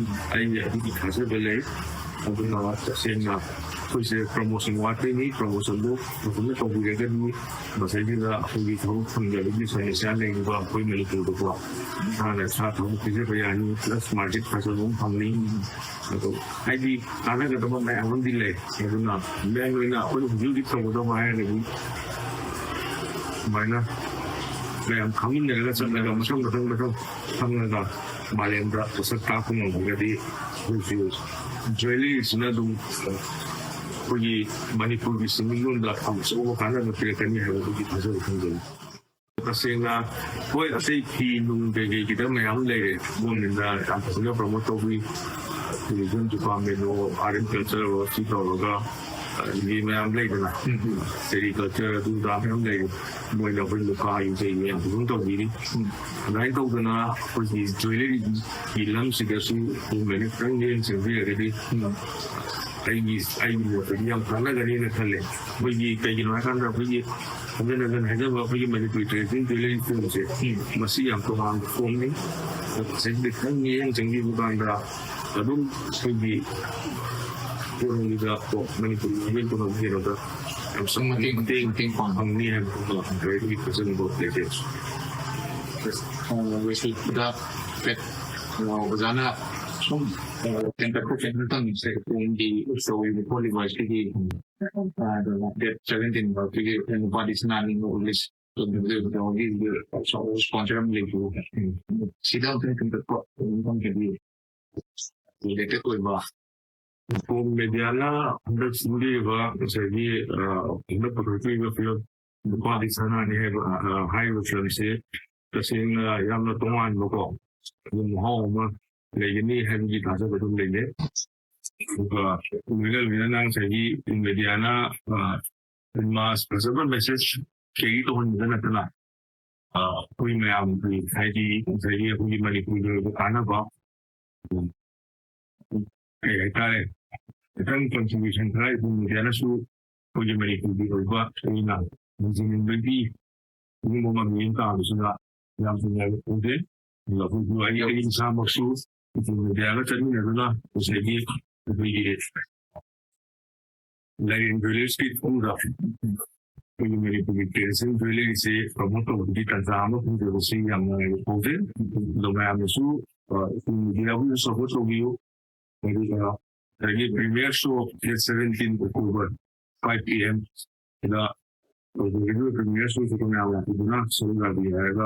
ꯑꯩ ꯑꯗꯨꯒꯤ ꯊꯥꯖꯕ ꯂꯩ꯫ ꯑꯗꯨꯅ ꯇꯁꯦꯡꯅ ꯑꯩꯈꯣꯏꯁꯦ ꯄ꯭ꯔꯃꯣꯁꯟ ꯋꯥꯠꯄꯩꯅꯤ꯫ ꯄ꯭ꯔꯃꯣꯁꯟꯗꯨ ꯐꯖꯅ ꯇꯧꯕꯤꯔꯒꯗꯤ ꯃꯁꯤꯗꯩꯁꯤꯗ ꯑꯩꯈꯣꯏꯒꯤ ꯊꯕꯛ ꯐꯪꯗꯕꯒꯤ ꯁꯃꯁ꯭ꯌꯥ ꯂꯩꯔꯤꯕ ꯑꯩꯈꯣꯏ ꯃꯅꯤꯄꯨꯔꯗꯀꯣ ꯏꯁꯥꯅ ꯏꯁꯥ ꯊꯕꯛ ꯄꯤꯖꯕ ꯌꯥꯅꯤ, ꯄ꯭ꯂꯁ ꯃꯥꯔꯀꯦꯠ ꯐꯖꯕ ꯑꯃ ꯐꯪꯅꯤ꯫ ꯑꯗꯣ ꯍꯥꯏꯗꯤ ꯀꯥꯟꯅꯒꯗꯕ ꯃꯌꯥꯝ ꯑꯃꯗꯤ ꯂꯩ꯫ ꯑꯗꯨꯅ ꯃꯦꯟ ꯑꯣꯏꯅ ꯑꯩꯈꯣꯏꯅ ꯍꯧꯖꯤꯛ ꯍꯧꯖꯤꯛ ꯇꯧꯒꯗꯕ ꯍꯥꯏꯔꯒꯗꯤ ꯁꯨꯃꯥꯏꯅ ꯃꯌꯥꯝ ꯈꯪꯃꯤꯟꯅꯔꯒ ꯆꯠꯂꯒ ꯃꯊꯪ ꯃꯊꯪ ꯃꯊꯪ ꯈꯪꯉꯒ ꯃꯥꯂꯦꯝꯗ ꯃꯁꯛ ꯇꯥꯛꯄ ꯉꯝꯃꯒꯗꯤ ꯑꯩꯈꯣꯏꯁꯨ ꯖ꯭ꯋꯦꯂꯔꯤꯁꯤꯅ ꯑꯗꯨꯝ ꯑꯩꯈꯣꯏꯒꯤ ꯃꯅꯤꯄꯨꯔꯒꯤ ꯁꯦꯟꯃꯤꯠꯂꯣꯟꯗ ꯌꯥꯝ ꯑꯆꯧꯕ ꯀꯥꯟꯅꯕ ꯄꯤꯔꯛꯀꯅꯤ ꯍꯥꯏꯕꯗꯨꯒꯤ ꯊꯥꯖꯕ ꯊꯝꯖꯩ꯫ ꯇꯁꯦꯡꯅ ꯍꯣꯏ, ꯑꯇꯩ ꯐꯤ ꯅꯨꯡ ꯀꯩꯀꯩꯒꯤꯗ ꯃꯌꯥꯝ ꯂꯩꯔꯦ꯫ ꯒꯣꯔꯃꯦꯟꯅ ꯌꯥꯝ ꯐꯖꯅ ꯄ꯭ꯔꯃꯣꯠ ꯇꯧꯕꯤ, ꯇꯨꯔꯤꯖꯝ ꯗꯤꯄꯥꯔꯠꯃꯦꯟ ꯑꯣ, ꯑꯥꯔꯠ ꯑꯦꯟ ꯀꯜꯆꯔ ꯑꯣ, ꯁꯤ ꯇꯧꯔꯒ ꯑꯗꯒꯤ ꯃꯌꯥꯝ ꯂꯩꯗꯅ ꯁꯦꯔꯤꯀꯜꯆꯔ ꯑꯗꯨ ꯑꯗꯥ ꯃꯌꯥꯝ ꯂꯩꯔꯦ꯫ ꯃꯣꯏꯅ ꯑꯩꯈꯣꯏ ꯃꯨꯀꯥꯒꯤ ꯀꯩ ꯃꯌꯥꯝ ꯐꯖꯅ ꯇꯧꯕꯤꯔꯤ꯫ ꯑꯗꯨꯃꯥꯏꯅ ꯇꯧꯗꯅ ꯑꯩꯈꯣꯏꯒꯤ ꯖ꯭ꯋꯦꯂꯔꯤꯒꯤ ꯂꯝꯁꯤꯗꯁꯨ ꯒꯣꯔꯃꯦꯟꯅ ꯈꯤꯇꯪ ꯃꯤꯠꯌꯦꯡ ꯆꯪꯕꯤꯔꯒꯗꯤ ꯑꯩꯒꯤ ꯑꯩꯒꯤ ꯃꯣꯠꯇꯗꯤ ꯌꯥꯝ ꯀꯥꯟꯅꯒꯅꯤꯅ ꯈꯜꯂꯦ꯫ ꯑꯩꯈꯣꯏꯒꯤ ꯀꯩꯒꯤꯅꯣ ꯍꯥꯏꯀꯥꯟꯗ ꯑꯩꯈꯣꯏꯒꯤ ꯍꯟꯖꯟ ꯍꯟꯖꯟ ꯍꯥꯏꯖꯕ ꯑꯩꯈꯣꯏꯒꯤ ꯃꯅꯤꯄꯨꯔꯤ ꯇ꯭ꯔꯦꯗꯤꯁꯅꯦꯜ ꯖ꯭ꯋꯦꯂꯔꯤ ꯁ꯭ꯇꯣꯔꯁꯦ ꯃꯁꯤ ꯌꯥꯝ ꯇꯣꯉꯥꯟꯕ ꯐꯣꯝꯅꯤ꯫ ꯉꯁꯥꯏꯒꯤ ꯈꯤꯇꯪ ꯃꯤꯠꯌꯦꯡ ꯆꯪꯕꯤꯕ ꯀꯥꯟꯗ ꯑꯗꯨꯝ ꯑꯩꯈꯣꯏꯒꯤ ꯏꯀꯣꯅꯣꯃꯤꯗ ꯀꯣ ꯃꯅꯤꯄꯨꯔꯒꯤ ꯏꯀꯣꯅꯣꯃꯤ ꯀꯩꯅꯣꯗ ꯌꯥꯝ ꯆꯥꯎꯅ ꯃꯇꯦꯡ ꯃꯇꯦꯡ ꯃꯇꯦꯡ ꯄꯥꯡ ꯐꯪꯅꯤ ꯍꯥꯏꯕꯗꯨꯃ ꯑꯩꯈꯣꯏꯒꯤ ꯊꯥꯖꯅꯕ ꯂꯩꯖꯩ꯫ ꯑ, ꯂꯣꯏꯁꯤꯜꯂꯛꯄꯗ ꯍꯥꯏꯐꯦꯠ, ꯑ, ꯑꯣꯖꯥꯅ ꯁꯨꯝ ꯇꯦꯟꯇꯛꯄ ꯀꯩꯅꯣ ꯇꯧꯅꯤꯡꯁꯦ, ꯇꯨꯡꯒꯤ ꯇꯧꯔꯤꯕ ꯈꯣꯠꯂꯤꯕ ꯑꯁꯤꯒꯤ, ꯑ, ꯗꯦꯠ ꯁꯚꯦꯟꯇꯤꯟ ꯐꯥꯎꯕꯒꯤ ꯅꯨꯄꯥꯗꯤ ꯁꯅꯥꯅꯤ ꯅꯣꯔꯠ ꯏꯁ ꯇꯧꯕꯒꯤ ꯁ꯭ꯄꯣꯟꯁꯔ ꯑꯃ ꯂꯩꯕ, ꯁꯤꯗ ꯑꯃꯨꯛꯇꯪ ꯇꯦꯟꯇꯛꯄ ꯀꯩꯅꯣ ꯇꯧꯖꯒꯦ꯫ ꯔꯤꯂꯦꯇꯦꯠ ꯑꯣꯏꯕ꯫ ꯄ꯭ꯔꯤꯟꯠ ꯃꯦꯗꯤꯌꯥꯅ ꯍꯟꯗꯛ ꯁꯤꯟꯕꯤꯔꯤꯕ ꯉꯁꯥꯏꯒꯤ, ꯑ, ꯍꯟꯗꯛ ꯄꯨꯊꯣꯛꯄꯤꯔꯤꯕ ꯐꯤꯂꯝ ꯅꯨꯄꯥꯗꯤ ꯁꯅꯥꯅꯤ ꯍꯥꯏꯕ, ꯑ, ꯍꯥꯏꯔꯤꯕ ꯐꯤꯂꯝꯁꯦ ꯇꯁꯦꯡꯅ ꯌꯥꯝꯅ ꯇꯣꯉꯥꯟꯕꯀꯣ, ꯑꯗꯨꯝ ꯃꯍꯥꯎ ꯑꯃ ꯂꯩꯒꯅꯤ ꯍꯥꯏꯕꯒꯤ ꯊꯥꯖꯕ ꯑꯗꯨꯝ ꯂꯩꯖꯩ꯫ ꯑꯗꯨꯒ ꯂꯣꯏꯅ ꯂꯣꯏꯅꯅ ꯉꯁꯥꯏꯒꯤ ꯄ꯭ꯔꯤꯟꯠ ꯃꯦꯗꯤꯌꯥꯅ, ꯑ, ꯃꯥꯁ ꯐꯖꯕ ꯃꯦꯁꯦꯖ ꯀꯦꯔꯤ ꯇꯧꯍꯟꯕꯗ ꯅꯠꯇꯅ, ꯑ, ꯑꯩꯈꯣꯏ ꯃꯌꯥꯝꯒꯤ, ꯍꯥꯏꯗꯤ ꯉꯁꯥꯏꯒꯤ ꯑꯩꯈꯣꯏꯒꯤ ꯃꯅꯤꯄꯨꯔꯒꯤ ꯑꯣꯏꯕ ꯀꯥꯟꯅꯕ, ꯎꯝ, ꯀꯩ ꯍꯥꯏꯇꯥꯔꯦ, ꯈꯤꯇꯪ ꯀꯟꯇ꯭ꯔꯤꯕ꯭ꯌꯨꯁꯟ ꯈꯔ ꯄ꯭ꯔꯤꯟꯠ ꯃꯦꯗꯤꯌꯥꯅꯁꯨ ꯑꯩꯈꯣꯏꯒꯤ ꯃꯅꯤꯄꯨꯔꯒꯤ ꯑꯣꯏꯕ ꯑꯣꯏꯅ ꯍꯟꯖꯤꯟꯅꯤꯡꯕꯒꯤ ꯁꯤꯒꯨꯝꯕ ꯃꯃꯤ ꯑꯃ ꯇꯥꯕꯁꯤꯗ ꯌꯥꯝ ꯅꯨꯡꯉꯥꯏꯕ ꯐꯥꯎꯖꯩ꯫ ꯑꯗꯨꯒ ꯑꯩꯈꯣꯏꯁꯨ, ꯑꯩ, ꯑꯩ ꯏꯁꯥꯃꯛꯁꯨ ꯄ꯭ꯔꯤꯟꯠ ꯃꯦꯗꯤꯌꯥꯒ ꯆꯠꯃꯤꯟꯅꯗꯨꯅ ꯉꯁꯥꯏꯒꯤ ꯑꯩꯈꯣꯏꯒꯤ ꯂꯥꯏꯔꯦꯟ ꯖꯨꯋꯦꯂꯔꯁꯀꯤ ꯊꯣꯡꯗ ꯑꯩꯈꯣꯏꯒꯤ ꯃꯅꯤꯄꯨꯔꯒꯤ ꯇ꯭ꯔꯦꯗꯤꯁꯅꯦꯜ ꯖꯨꯋꯦꯂꯔꯤꯁꯤ ꯄ꯭ꯔꯃꯣꯠ ꯇꯧꯕꯒꯤ ꯇꯥꯟꯖꯥ ꯑꯃ ꯐꯪꯖꯕꯁꯤ ꯌꯥꯝ ꯅꯨꯡꯉꯥꯏꯕ ꯐꯥꯎꯖꯩ꯫ ꯑꯗꯣ ꯃꯌꯥꯝꯅꯁꯨ, ꯑ, ꯄ꯭ꯔꯤꯟꯠ ꯃꯦꯗꯤꯌꯥꯕꯨ ꯁꯞꯄꯣꯔꯠ ꯇꯧꯕꯤꯌꯨ꯫ ꯑꯗꯨꯒ ꯉꯁꯥꯏꯒꯤ premier show date seventeen October five P M ꯁꯤꯗ ꯇꯧꯖꯒꯗꯧꯔꯤꯕ ꯄ꯭ꯔꯤꯃꯤꯌꯔ ꯁꯣꯁꯤꯗ ꯃꯌꯥꯝ ꯂꯥꯛꯄꯤꯗꯨꯅ ꯁꯔꯨꯛ ꯌꯥꯕꯤꯌꯨ ꯍꯥꯏꯔꯒ